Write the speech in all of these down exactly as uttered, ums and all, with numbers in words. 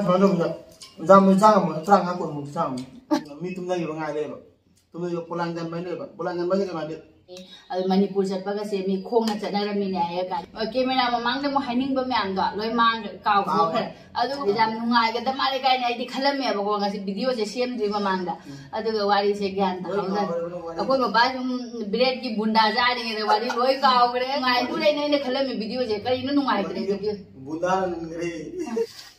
ꯁꯨꯃꯥꯏꯅ ꯇꯧꯕꯗ ꯌꯥꯝꯅ ꯆꯥ ꯉꯝꯃꯣꯏ, ꯇꯔꯥꯃꯉꯥ ꯀꯨꯟꯃꯨꯛꯇꯤ ꯆꯥ ꯉꯝꯃꯣꯏ꯫ ꯃꯤ ꯇꯨꯝꯅꯈꯤꯕ ꯉꯥꯏ ꯂꯩꯌꯦꯕ꯫ ꯇꯨꯝꯅꯈꯤꯕ ꯄꯣꯂꯥꯡ ꯆꯟꯕ ꯍꯥꯏꯅ ꯂꯩꯌꯦꯕ꯫ ꯄꯣꯂꯥꯡ ꯆꯟꯕ ꯍꯥꯏꯁꯦ ꯀꯩꯅꯣ ꯍꯥꯏꯗꯤ, ꯑꯗꯨ ꯃꯅꯤꯄꯨꯔ ꯆꯠꯄꯒꯁꯦ ꯃꯤ ꯈꯣꯡꯅ ꯆꯠꯅꯔꯝꯃꯤꯅꯦ ꯍꯥꯏꯌꯦ ꯀꯥꯏꯅ꯫ ꯑ, ꯀꯦꯃꯦꯔꯥ ꯃꯃꯥꯡꯗ ꯑꯃꯨꯛ ꯍꯥꯏꯅꯤꯡꯕ ꯃꯌꯥꯝꯗꯣ ꯂꯣꯏ ꯃꯥꯡꯈ꯭ꯔꯦ, ꯀꯥꯎꯊꯣꯛꯈ꯭ꯔꯦ꯫ ꯀꯥꯎꯔꯦ꯫ ꯑꯗꯨꯒ ꯌꯥꯝ ꯅꯨꯡꯉꯥꯏꯒꯗꯕ ꯃꯥꯜꯂꯦ ꯀꯥꯏꯅ ꯑꯩꯗꯤ ꯈꯜꯂꯝꯃꯦꯕꯀꯣ, ꯉꯁꯤ ꯚꯤꯗꯤꯑꯣꯁꯦ ꯁꯦꯝꯗ꯭ꯔꯤ ꯃꯃꯥꯡꯗ꯫ ꯎꯝ꯫ ꯑꯗꯨꯒ ꯋꯥꯔꯤꯁꯦ ꯒ꯭ꯌꯥꯟ ꯂꯣꯏ ꯇꯥꯍꯧꯗ꯭ꯔꯦ꯫ ꯀꯥꯎꯔꯦ, ꯂꯣꯏ ꯀꯥꯎꯔꯦ꯫ ꯑꯩꯈꯣꯏ ꯕꯕꯥ ꯁꯨꯝ ꯕ꯭ꯔꯦꯗꯀꯤ ꯕꯨꯟꯗꯥ ꯆꯥꯔꯤꯉꯩꯗ ꯋꯥꯔꯤ ꯂꯣꯏ ꯀꯥꯎꯈ꯭ꯔꯦ꯫ ꯅꯨꯡꯉꯥꯏꯕꯨ ꯂꯩꯅ ꯑꯩꯅ ꯈꯜꯂꯝꯃꯤ ꯚꯤꯗꯤꯑꯣꯁꯦ ꯀꯔꯤꯅꯣ ꯅꯨꯡꯉꯥꯏꯇ꯭ꯔꯦ ꯚꯤꯗꯤꯑꯣ꯫ ꯕꯨꯟꯗꯥ ꯅꯨꯡꯉꯥꯏꯔꯦ꯫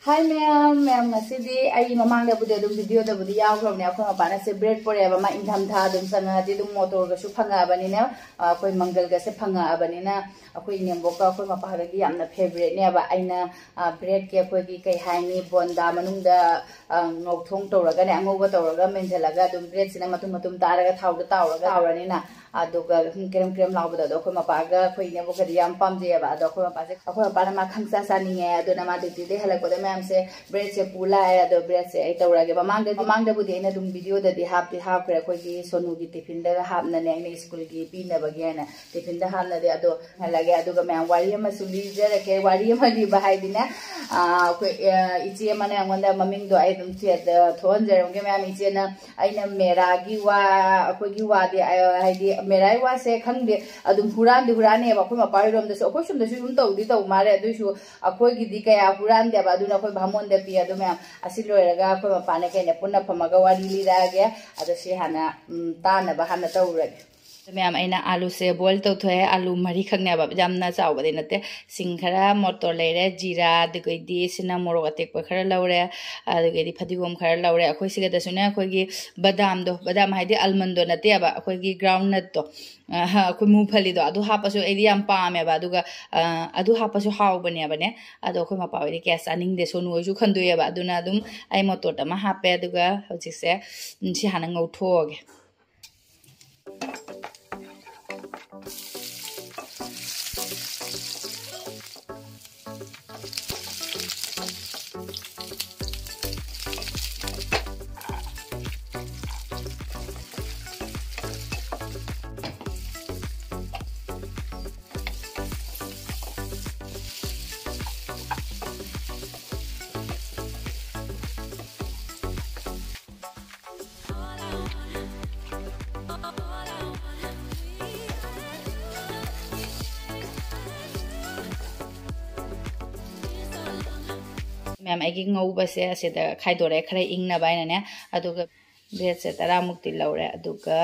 ꯍꯥꯏ ꯃꯌꯥꯝ, ꯃꯌꯥꯝ ꯉꯁꯤꯗꯤ ꯑꯩ ꯃꯃꯥꯡꯗꯕꯨꯗꯤ ꯑꯗꯨꯝ ꯚꯤꯗꯤꯑꯣꯗꯕꯨꯗꯤ ꯌꯥꯎꯈ꯭ꯔꯕꯅꯦ꯫ ꯑꯩꯈꯣꯏ ꯃꯄꯥꯅꯁꯦ ꯕ꯭ꯔꯦꯗ ꯄꯣꯔꯛꯑꯦꯕ, ꯃꯥ ꯏꯪꯊꯝꯊꯥ ꯑꯗꯨꯝ ꯆꯪꯉꯛꯑꯗꯤ ꯑꯗꯨꯝ ꯃꯣꯇꯣꯔꯒꯁꯨ ꯐꯪꯉꯛꯑꯕꯅꯤꯅ, ꯑ, ꯑꯩꯈꯣꯏ ꯃꯪꯒꯜꯒꯁꯦ ꯐꯪꯉꯛꯑꯕꯅꯤꯅ ꯑꯩꯈꯣꯏ ꯏꯅꯦꯝꯕꯣꯛꯀ ꯑꯩꯈꯣꯏ ꯃꯄꯥꯒꯒꯤ ꯌꯥꯝꯅ ꯐꯦꯕꯔꯦꯠꯅꯦꯕ꯫ ꯑꯩꯅ, ꯑ, ꯕ꯭ꯔꯦꯗꯀꯤ ꯑꯩꯈꯣꯏꯒꯤ ꯀꯩ ꯍꯥꯏꯅꯤ, ꯕꯣꯟꯗꯥ ꯃꯅꯨꯡꯗ, ꯑ, ꯉꯧꯊꯣꯡ ꯇꯧꯔꯒꯅꯦ, ꯑꯉꯧꯕ ꯇꯧꯔꯒ ꯃꯦꯟꯁꯤꯜꯂꯒ ꯑꯗꯨꯝ ꯕ꯭ꯔꯦꯗꯁꯤꯅ ꯃꯇꯨꯝ ꯃꯇꯨꯝ ꯇꯥꯔꯒ ꯊꯥꯎꯗ ꯇꯥꯎꯔꯒ ꯇꯥꯎꯔꯅꯤꯅ꯫ ꯑꯗꯨꯒ ꯀ꯭ꯔꯦꯝ ꯀ꯭ꯔꯦꯝ ꯂꯥꯎꯕꯗꯣ, ꯑꯗꯣ ꯑꯩꯈꯣꯏ ꯃꯄꯥꯒ ꯑꯩꯈꯣꯏ ꯏꯅꯦꯝꯕꯣꯛꯀꯗꯤ ꯌꯥꯝ ꯄꯥꯝꯖꯩꯑꯕ꯫ ꯑꯗꯣ ꯑꯩꯈꯣꯏ ꯃꯄꯥꯁꯦ, ꯑꯩꯈꯣꯏ ꯃꯄꯥꯅ ꯃꯥ ꯈꯪꯆꯥ ꯆꯥꯅꯤꯡꯉꯦ꯫ ꯑꯗꯨꯅ ꯃꯥ ꯗ꯭ꯌꯨꯇꯤꯗꯒꯤ ꯍꯜꯂꯛꯄꯗ ꯃꯌꯥꯝꯁꯦ ꯕ꯭ꯔꯦꯗꯁꯦ ꯄꯨ ꯂꯥꯛꯑꯦ꯫ ꯑꯗꯣ ꯕ꯭ꯔꯦꯗꯁꯦ ꯑꯩ ꯇꯧꯔꯒꯦ꯫ ꯃꯃꯥꯡꯗ, ꯃꯃꯥꯡꯗꯕꯨꯗꯤ ꯑꯩꯅ ꯑꯗꯨꯝ ꯚꯤꯗꯤꯑꯣꯗꯗꯤ ꯍꯥꯞꯇꯤ ꯍꯥꯞꯈ꯭ꯔꯦ, ꯑꯩꯈꯣꯏꯒꯤ ꯁꯣꯅꯨꯒꯤ ꯇꯤꯐꯤꯟꯗꯒ ꯍꯥꯞꯅꯅꯦ, ꯑꯩꯅ ꯁ꯭ꯀꯨꯜꯒꯤ ꯄꯤꯅꯕꯒꯤ ꯍꯥꯏꯅ ꯇꯤꯐꯤꯟꯗ ꯍꯥꯞꯅꯗꯦ꯫ ꯑꯗꯣ ꯍꯜꯂꯒꯦ꯫ ꯑꯗꯨꯒ ꯃꯌꯥꯝ ꯋꯥꯔꯤ ꯑꯃꯁꯨ ꯂꯤꯖꯔꯛꯀꯦ꯫ ꯋꯥꯔꯤ ꯑꯃ ꯂꯤꯕ ꯍꯥꯏꯗꯤꯅꯦ, ꯑ, ꯑꯩꯈꯣꯏ, ꯑ, ꯏꯆꯦ ꯑꯃꯅ ꯑꯩꯉꯣꯟꯗ, ꯃꯃꯤꯡꯗꯣ ꯑꯩ ꯑꯗꯨꯝ ꯊꯦꯠ-, ꯊꯣꯛꯍꯟꯖꯔꯝꯒꯦ ꯃꯌꯥꯝ꯫ ꯏꯆꯦꯅ ꯑꯩꯅ ꯃꯦꯔꯥꯒꯤ ꯋꯥ, ꯑꯩꯈꯣꯏꯒꯤ ꯋꯥꯗꯤ, ꯑ, ꯍꯥꯏꯗꯤ ꯃꯦꯔꯥꯒꯤ ꯋꯥꯁꯦ ꯈꯪꯗꯦ, ꯑꯗꯨꯝ ꯍꯨꯔꯥꯟꯗꯤ ꯍꯨꯔꯥꯟꯅꯦꯕ꯫ ꯑꯩꯈꯣꯏ ꯃꯄꯥ ꯍꯣꯏꯔꯣꯝꯗꯁꯨ, ꯑꯩꯈꯣꯏ ꯁꯣꯝꯗꯁꯨ ꯑꯗꯨꯝ ꯇꯧꯗꯤ ꯇꯧ ꯃꯥꯜꯂꯦ, ꯑꯗꯨꯏꯁꯨ ꯑꯩꯈꯣꯏꯒꯤꯗꯤ ꯀꯌꯥ ꯍꯨꯔꯥꯟꯗꯦꯕ꯫ ꯑꯗꯨꯅ ꯑꯩꯈꯣꯏ ꯚꯥꯃꯣꯟꯗ ꯄꯤ꯫ ꯑꯗꯨ ꯃꯌꯥꯝ ꯑꯁꯤ ꯂꯣꯏꯔꯒ ꯑꯩꯈꯣꯏ ꯃꯄꯥꯅ ꯀꯩꯅ ꯄꯨꯟꯅ ꯐꯝꯃꯒ ꯋꯥꯔꯤ ꯂꯤꯔꯛꯑꯒꯦ꯫ ꯑꯗꯣ ꯁꯤ ꯍꯥꯟꯅ, ꯎꯝ, ꯇꯥꯅꯕ ꯍꯥꯟꯅ ꯇꯧꯔꯨꯔꯒꯦ꯫ ꯃꯌꯥꯝ, ꯑꯩꯅ ꯑꯥꯂꯨꯁꯦ ꯕꯣꯏꯜ ꯇꯧꯊꯣꯛꯑꯦ꯫ ꯑꯥꯂꯨ ꯃꯔꯤꯈꯛꯅꯦꯕ, ꯌꯥꯝꯅ ꯆꯥꯎꯕꯗꯤ ꯅꯠꯇꯦ꯫ ꯁꯤꯡ ꯈꯔ, ꯃꯣꯇꯣꯔ ꯂꯩꯔꯦ, ꯖꯤꯔꯥ, ꯑꯗꯨꯗꯒꯤꯗꯤ ꯁꯤꯅ ꯃꯣꯔꯣꯛ ꯑꯇꯦꯛꯄ ꯈꯔ ꯂꯧꯔꯦ, ꯑꯗꯨꯗꯒꯤꯗꯤ ꯐꯗꯤꯒꯣꯝ ꯈꯔ ꯂꯧꯔꯦ꯫ ꯑꯩꯈꯣꯏ ꯁꯤꯒꯗꯁꯨꯅꯦ, ꯑꯩꯈꯣꯏꯒꯤ ꯕꯗꯥꯝꯗꯣ, ꯕꯗꯥꯝ ꯍꯥꯏꯗꯤ ꯑꯜꯃꯟꯗꯣ ꯅꯠꯇꯦꯕ, ꯑꯩꯈꯣꯏꯒꯤ ꯒ꯭ꯔꯥꯎꯟ ꯅꯠꯇꯣ, ꯑꯍ, ꯑꯩꯈꯣꯏ ꯃꯨꯐꯂꯤꯗꯣ, ꯑꯗꯨ ꯍꯥꯞꯄꯁꯨ ꯑꯩꯗꯤ ꯌꯥꯝ ꯄꯥꯝꯃꯦꯕ꯫ ꯑꯗꯨꯒ, ꯑ, ꯑꯗꯨ ꯍꯥꯞꯄꯁꯨ ꯍꯥꯎꯕꯅꯦꯕꯅꯦ꯫ ꯑꯗꯣ ꯑꯩꯈꯣꯏ ꯃꯄꯥ ꯍꯣꯏꯗꯤ ꯀꯌꯥ ꯆꯥꯅꯤꯡꯗꯦ, ꯁꯣꯅꯨ ꯍꯣꯏꯁꯨ ꯈꯟꯗꯣꯛꯑꯦꯕ꯫ ꯑꯗꯨꯅ ꯑꯗꯨꯝ ꯑꯩ ꯃꯣꯇꯣꯔ ꯑꯃ ꯍꯥꯞꯄꯦ꯫ ꯑꯗꯨꯒ ꯍꯧꯖꯤꯛꯁꯦ, ꯎꯝ, ꯁꯤ ꯍꯥꯟꯅ ꯉꯧꯊꯣꯛꯑꯒꯦ꯫ ꯃꯌꯥꯝ ꯑꯩꯒꯤ ꯉꯧꯕꯁꯦ ꯑꯁꯤꯗ ꯈꯥꯏꯗꯣꯔꯛꯑꯦ, ꯈꯔ ꯏꯪꯅꯕ ꯍꯥꯏꯅꯅꯦ꯫ ꯑꯗꯨꯒ ꯕ꯭ꯔꯦꯗꯁꯦ ꯇꯔꯥꯃꯨꯛꯇꯤ ꯂꯧꯔꯦ꯫ ꯑꯗꯨꯒ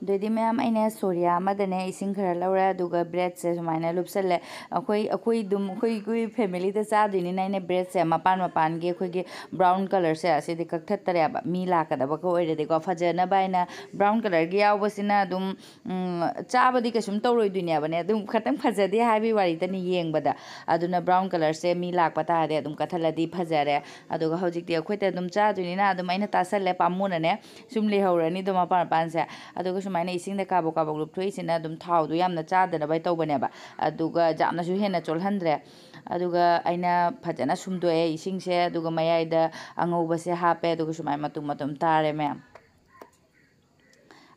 ꯑꯗꯨꯗꯤ ꯃꯌꯥꯝ, ꯑꯩꯅ ꯁꯣꯔꯤꯌꯥ ꯑꯃꯗꯅꯦ ꯏꯁꯤꯡ ꯈꯔ ꯂꯧꯔꯦ, ꯑꯗꯨꯒ ꯕ꯭ꯔꯦꯗꯁꯦ ꯁꯨꯃꯥꯏꯅ ꯂꯨꯞꯁꯜꯂꯦ꯫ ꯑꯩꯈꯣꯏ ꯑꯩꯈꯣꯏ ꯑꯗꯨꯝ ꯑꯩꯈꯣꯏ ꯑꯩꯈꯣꯏ ꯐꯦꯃꯤꯂꯤꯗ ꯆꯥꯗꯣꯏꯅꯤꯅ ꯑꯩꯅ ꯕ꯭ꯔꯦꯗꯁꯦ ꯃꯄꯥꯟ ꯃꯄꯥꯟꯒꯤ ꯑꯩꯈꯣꯏꯒꯤ ꯕ꯭ꯔꯥꯎꯟ ꯀꯂꯔꯁꯦ ꯑꯁꯤꯗꯤ ꯀꯛꯊꯠꯇꯔꯦꯕ, ꯃꯤ ꯂꯥꯛꯀꯗꯕꯒ ꯑꯣꯏꯔꯗꯤꯀꯣ꯫ ꯐꯖꯅꯕ ꯍꯥꯏꯅ ꯕ꯭ꯔꯥꯎꯟ ꯀꯂꯔꯒꯤ ꯌꯥꯎꯕꯁꯤꯅ ꯑꯗꯨꯝ ꯎꯝ, ꯆꯥꯕꯗꯤ ꯀꯩꯁꯨꯝ ꯇꯧꯔꯣꯏꯗꯣꯏꯅꯦꯕꯅꯦ, ꯑꯗꯨꯝ ꯈꯇꯪ ꯐꯖꯗꯦ ꯍꯥꯏꯕꯒꯤ ꯋꯥꯔꯤꯗꯅꯤ ꯌꯦꯡꯕꯗ꯫ ꯑꯗꯨꯅ ꯕ꯭ꯔꯥꯎꯟ ꯀꯂꯔꯁꯦ ꯃꯤ ꯂꯥꯛꯄ ꯇꯥꯔꯗꯤ ꯑꯗꯨꯝ ꯀꯠꯊꯠꯂꯗꯤ ꯐꯖꯔꯦ꯫ ꯑꯗꯨꯒ ꯍꯧꯖꯤꯛꯇꯤ ꯑꯩꯈꯣꯏꯗ ꯑꯗꯨꯝ ꯆꯥꯗꯣꯏꯅꯤꯅ ꯑꯗꯨꯝ ꯑꯩꯅ ꯇꯥꯁꯜꯂꯦ, ꯄꯥꯝꯃꯨꯅꯅꯦ ꯁꯨꯝ ꯂꯩꯍꯧꯔꯅꯤꯗꯣ ꯃꯄꯥꯟ ꯃꯄꯥꯟꯁꯦ꯫ ꯑꯗꯨꯒ ꯁꯨꯃꯥꯏꯅ ꯏꯁꯤꯡꯗ ꯀꯥꯕꯣꯛ ꯀꯥꯕꯣꯛ ꯂꯨꯞꯊꯣꯛꯏꯁꯤꯅ ꯑꯗꯨꯝ ꯊꯥꯎꯗꯣ ꯌꯥꯝꯅ ꯆꯥꯗꯅꯕ ꯇꯧꯕꯅꯦꯕ꯫ ꯑꯗꯨꯒ ꯌꯥꯝꯅꯁꯨ ꯍꯦꯟꯅ ꯆꯣꯠꯍꯟꯗ꯭ꯔꯦ꯫ ꯑꯗꯨꯒ ꯑꯩꯅ ꯐꯖꯅ ꯁꯨꯝꯗꯣꯛꯑꯦ ꯏꯁꯤꯡꯁꯦ, ꯑꯗꯨꯒ ꯃꯌꯥꯏꯗ ꯑꯉꯧꯕꯁꯦ ꯍꯥꯞꯄꯦ, ꯑꯗꯨꯒ ꯁꯨꯃꯥꯏꯅ ꯃꯇꯨꯝ ꯃꯇꯨꯝ ꯇꯥꯔꯦ ꯃꯌꯥꯝ꯫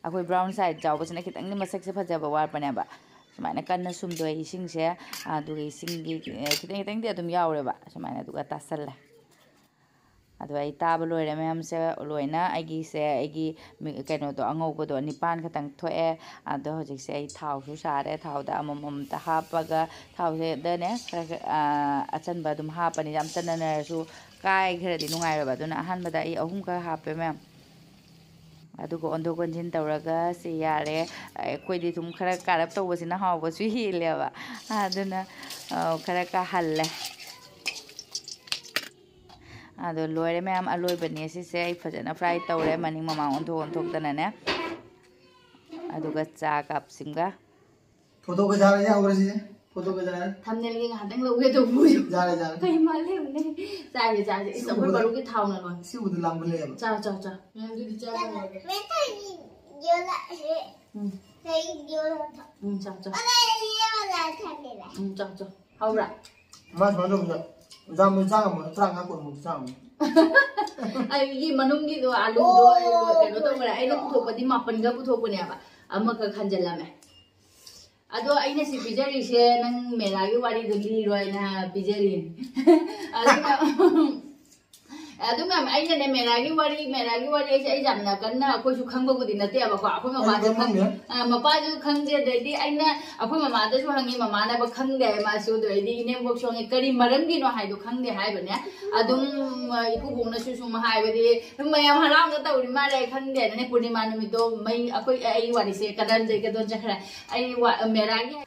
ꯑꯩꯈꯣꯏ ꯕ꯭ꯔꯥꯎꯟ ꯁꯥꯏꯠ ꯌꯥꯎꯕꯁꯤꯅ ꯈꯤꯇꯪꯗꯤ ꯃꯁꯛꯁꯦ ꯐꯖꯕ ꯋꯥꯠꯄꯅꯦꯕ꯫ ꯁꯨꯃꯥꯏꯅ ꯀꯟꯅ ꯁꯨꯝꯗꯣꯛꯑꯦ ꯏꯁꯤꯡꯁꯦ, ꯑꯗꯨꯒ ꯏꯁꯤꯡꯒꯤ ꯈꯤꯇꯪ ꯈꯤꯇꯪꯗꯤ ꯑꯗꯨꯝ ꯌꯥꯎꯔꯦꯕ꯫ ꯁꯨꯃꯥꯏꯅ ꯑꯗꯨꯒ ꯇꯥꯁꯜꯂꯦ꯫ ꯑꯗꯣ ꯑꯩ ꯇꯥꯕ ꯂꯣꯏꯔꯦ ꯃꯌꯥꯝꯁꯦ ꯂꯣꯏꯅ꯫ ꯑꯩꯒꯤꯁꯦ ꯑꯩꯒꯤ ꯃꯤ-, ꯀꯩꯅꯣꯗꯣ ꯑꯉꯧꯕꯗꯣ ꯅꯤꯄꯥꯟ ꯈꯛꯇꯪ ꯊꯣꯛꯑꯦ꯫ ꯑꯗꯣ ꯍꯧꯖꯤꯛꯁꯦ ꯑꯩ ꯊꯥꯎꯁꯨ ꯁꯥꯔꯦ꯫ ꯊꯥꯎꯗ ꯑꯃꯃꯝꯇ ꯍꯥꯞꯄꯒ ꯊꯥꯎꯁꯦꯗꯅꯦ ꯈꯔ ꯈꯔ, ꯑꯥ, ꯑꯆꯟꯕ ꯑꯗꯨꯝ ꯍꯥꯞꯄꯅꯤ꯫ ꯌꯥꯝ ꯆꯟꯅꯅꯔꯁꯨ ꯀꯥꯏꯈ꯭ꯔꯗꯤ ꯅꯨꯡꯉꯥꯏꯔꯣꯏꯕ꯫ ꯑꯗꯨꯅ ꯑꯍꯥꯟꯕꯗ ꯑꯩ ꯑꯍꯨꯝ ꯈꯛ ꯍꯥꯞꯄꯦ ꯃꯌꯥꯝ꯫ ꯑꯗꯨꯒ ꯑꯣꯟꯊꯣꯛ ꯑꯣꯟꯁꯤꯟ ꯇꯧꯔꯒ ꯁꯤ ꯌꯥꯔꯦ꯫ ꯑꯩꯈꯣꯏꯗꯤ ꯁꯨꯝ ꯈꯔ ꯀꯥꯔꯞ ꯇꯧꯕꯁꯤꯅ ꯍꯥꯎꯕꯁꯨ ꯍꯦꯜꯂꯦꯕ꯫ ꯑꯗꯨꯅ, ꯑ, ꯈꯔ ꯀꯥꯍꯜꯂꯦ꯫ ꯑꯗꯣ ꯂꯣꯏꯔꯦ ꯃꯌꯥꯝ, ꯑꯂꯣꯏꯕꯅꯦ ꯁꯤꯁꯦ꯫ ꯑꯩ ꯐꯖꯅ ꯐ꯭ꯔꯥꯏ ꯇꯧꯔꯦ, ꯃꯅꯤꯡ ꯃꯃꯥꯡ ꯑꯣꯟꯊꯣꯛ ꯑꯣꯟꯊꯣꯛꯇꯅꯅꯦ꯫ ꯑꯗꯨꯒ ꯆꯥ ꯀꯞꯁꯤꯡꯒ꯫ ꯐꯣꯇꯣꯒ ꯌꯥꯔꯦ, ꯌꯥꯎꯈ꯭ꯔꯦ ꯁꯤꯁꯦ꯫ ꯐꯣꯇꯣꯒ ꯌꯥꯔꯦ꯫ ꯊꯝꯅꯦꯜꯒꯤ ꯉꯥꯏꯍꯥꯛꯇꯪ ꯂꯧꯒꯦ ꯇꯧꯕ꯫ ꯌꯥꯔꯦ, ꯌꯥꯔꯦ꯫ ꯀꯩ ꯃꯥꯜꯂꯦ ꯌꯦꯡꯉꯨꯅꯦ꯫ ꯆꯥꯁꯦ, ꯆꯥꯁꯦ꯫ ꯏꯁ, ꯑꯩꯈꯣꯏ ꯁꯤꯕꯨꯗ ꯃꯔꯨꯞꯀꯤ ꯊꯥꯎꯅ ꯂꯣꯏ꯫ ꯁꯤꯕꯨꯗ ꯂꯥꯡꯕ ꯂꯩꯌꯦꯕ꯫ ꯆꯥ, ꯆꯥ, ꯆꯥ꯫ ꯃꯌꯥꯝꯗꯨꯗꯤ ꯆꯥꯕ ꯌꯥꯔꯦ꯫ ꯎꯝ꯫ ꯎꯝ, ꯆꯥ, ꯆꯥ꯫ ꯎꯝ, ꯆꯥ, ꯆꯥ꯫ ꯍꯥꯎꯕ꯭ꯔꯥ? ꯃꯥ ꯁꯨꯃꯥꯏꯅ ꯇꯧꯕꯁꯦ ꯌꯥꯝꯅ ꯆꯥ ꯉꯝꯃꯣꯏ, ꯇꯔꯥꯃꯉꯥ ꯀꯨꯟꯃꯨꯛ ꯆꯥ ꯉꯝꯃꯣꯏ꯫ ꯑꯩꯒꯤ ꯃꯅꯨꯡꯒꯤꯗꯣ ꯑꯂꯨꯗꯣ ꯑꯣ, ꯀꯩꯅꯣ ꯇꯧꯈ꯭ꯔꯦ꯫ ꯑꯩꯅ ꯄꯨꯊꯣꯛꯄꯗꯤ ꯃꯥꯄꯟꯒ ꯄꯨꯊꯣꯛꯄꯅꯦꯕ, ꯑꯃꯈꯛ ꯍꯟꯖꯜꯂꯝꯃꯦ꯫ ꯑꯗꯣ ꯑꯩꯅ ꯁꯤ ꯄꯤꯖꯔꯤꯁꯦ ꯅꯪ ꯃꯦꯂꯥꯒꯤ ꯋꯥꯔꯤꯗꯣ ꯂꯤꯔꯣꯏꯅ ꯄꯤꯖꯔꯤꯅꯦ꯫ ꯑꯗꯨꯅ ꯑꯗꯨ ꯃꯌꯥꯝ ꯑꯩꯅꯅꯦ, ꯃꯦꯔꯥꯒꯤ ꯋꯥꯔꯤ, ꯃꯦꯔꯥꯒꯤ ꯋꯥꯔꯤ ꯍꯥꯏꯁꯦ ꯑꯩ ꯌꯥꯝꯅ ꯀꯟꯅ ꯑꯩꯈꯣꯏꯁꯨ ꯈꯪꯕꯕꯨꯗꯤ ꯅꯠꯇꯦꯕꯀꯣ꯫ ꯑꯩꯈꯣꯏ ꯃꯄꯥꯁꯨ ꯈꯪ-, ꯑ, ꯃꯄꯥꯁꯨ ꯈꯪꯗꯦ꯫ ꯑꯗꯩꯗꯤ ꯑꯩꯅ ꯑꯩꯈꯣꯏ ꯃꯃꯥꯗꯁꯨ ꯍꯪꯉꯤ, ꯃꯃꯥꯅꯕ ꯈꯪꯗꯦ ꯍꯥꯏ ꯃꯥꯁꯨ꯫ ꯑꯗꯩꯗꯤ ꯏꯅꯦꯝꯕꯣꯛꯁꯨ ꯍꯪꯉꯤ, ꯀꯔꯤ ꯃꯔꯝꯒꯤꯅꯣ ꯍꯥꯏꯗꯣ ꯈꯪꯗꯦ ꯍꯥꯏꯕꯅꯦ꯫ ꯑꯗꯨꯝ, ꯑ, ꯏꯀꯨꯕꯣꯛꯅꯁꯨ ꯁꯨꯝ ꯍꯥꯏꯕꯗꯤ, ꯁꯨꯝ ꯃꯌꯥꯝ ꯍꯔꯥꯎꯅ ꯇꯧꯔꯤ ꯃꯥꯜꯂꯦ, ꯈꯪꯗꯦꯅꯅꯦ꯫ ꯄꯨꯔꯅꯤꯃꯥ ꯅꯨꯃꯤꯠꯇꯣ ꯃꯩ, ꯑꯩꯈꯣꯏ, ꯑꯩ ꯋꯥꯔꯤꯁꯦ ꯀꯗꯥꯏꯗꯩ ꯀꯗꯣꯟ ꯆꯠꯈ꯭ꯔꯦ꯫ ꯑꯩ ꯋꯥ-, ꯃꯦꯔꯥꯒꯤ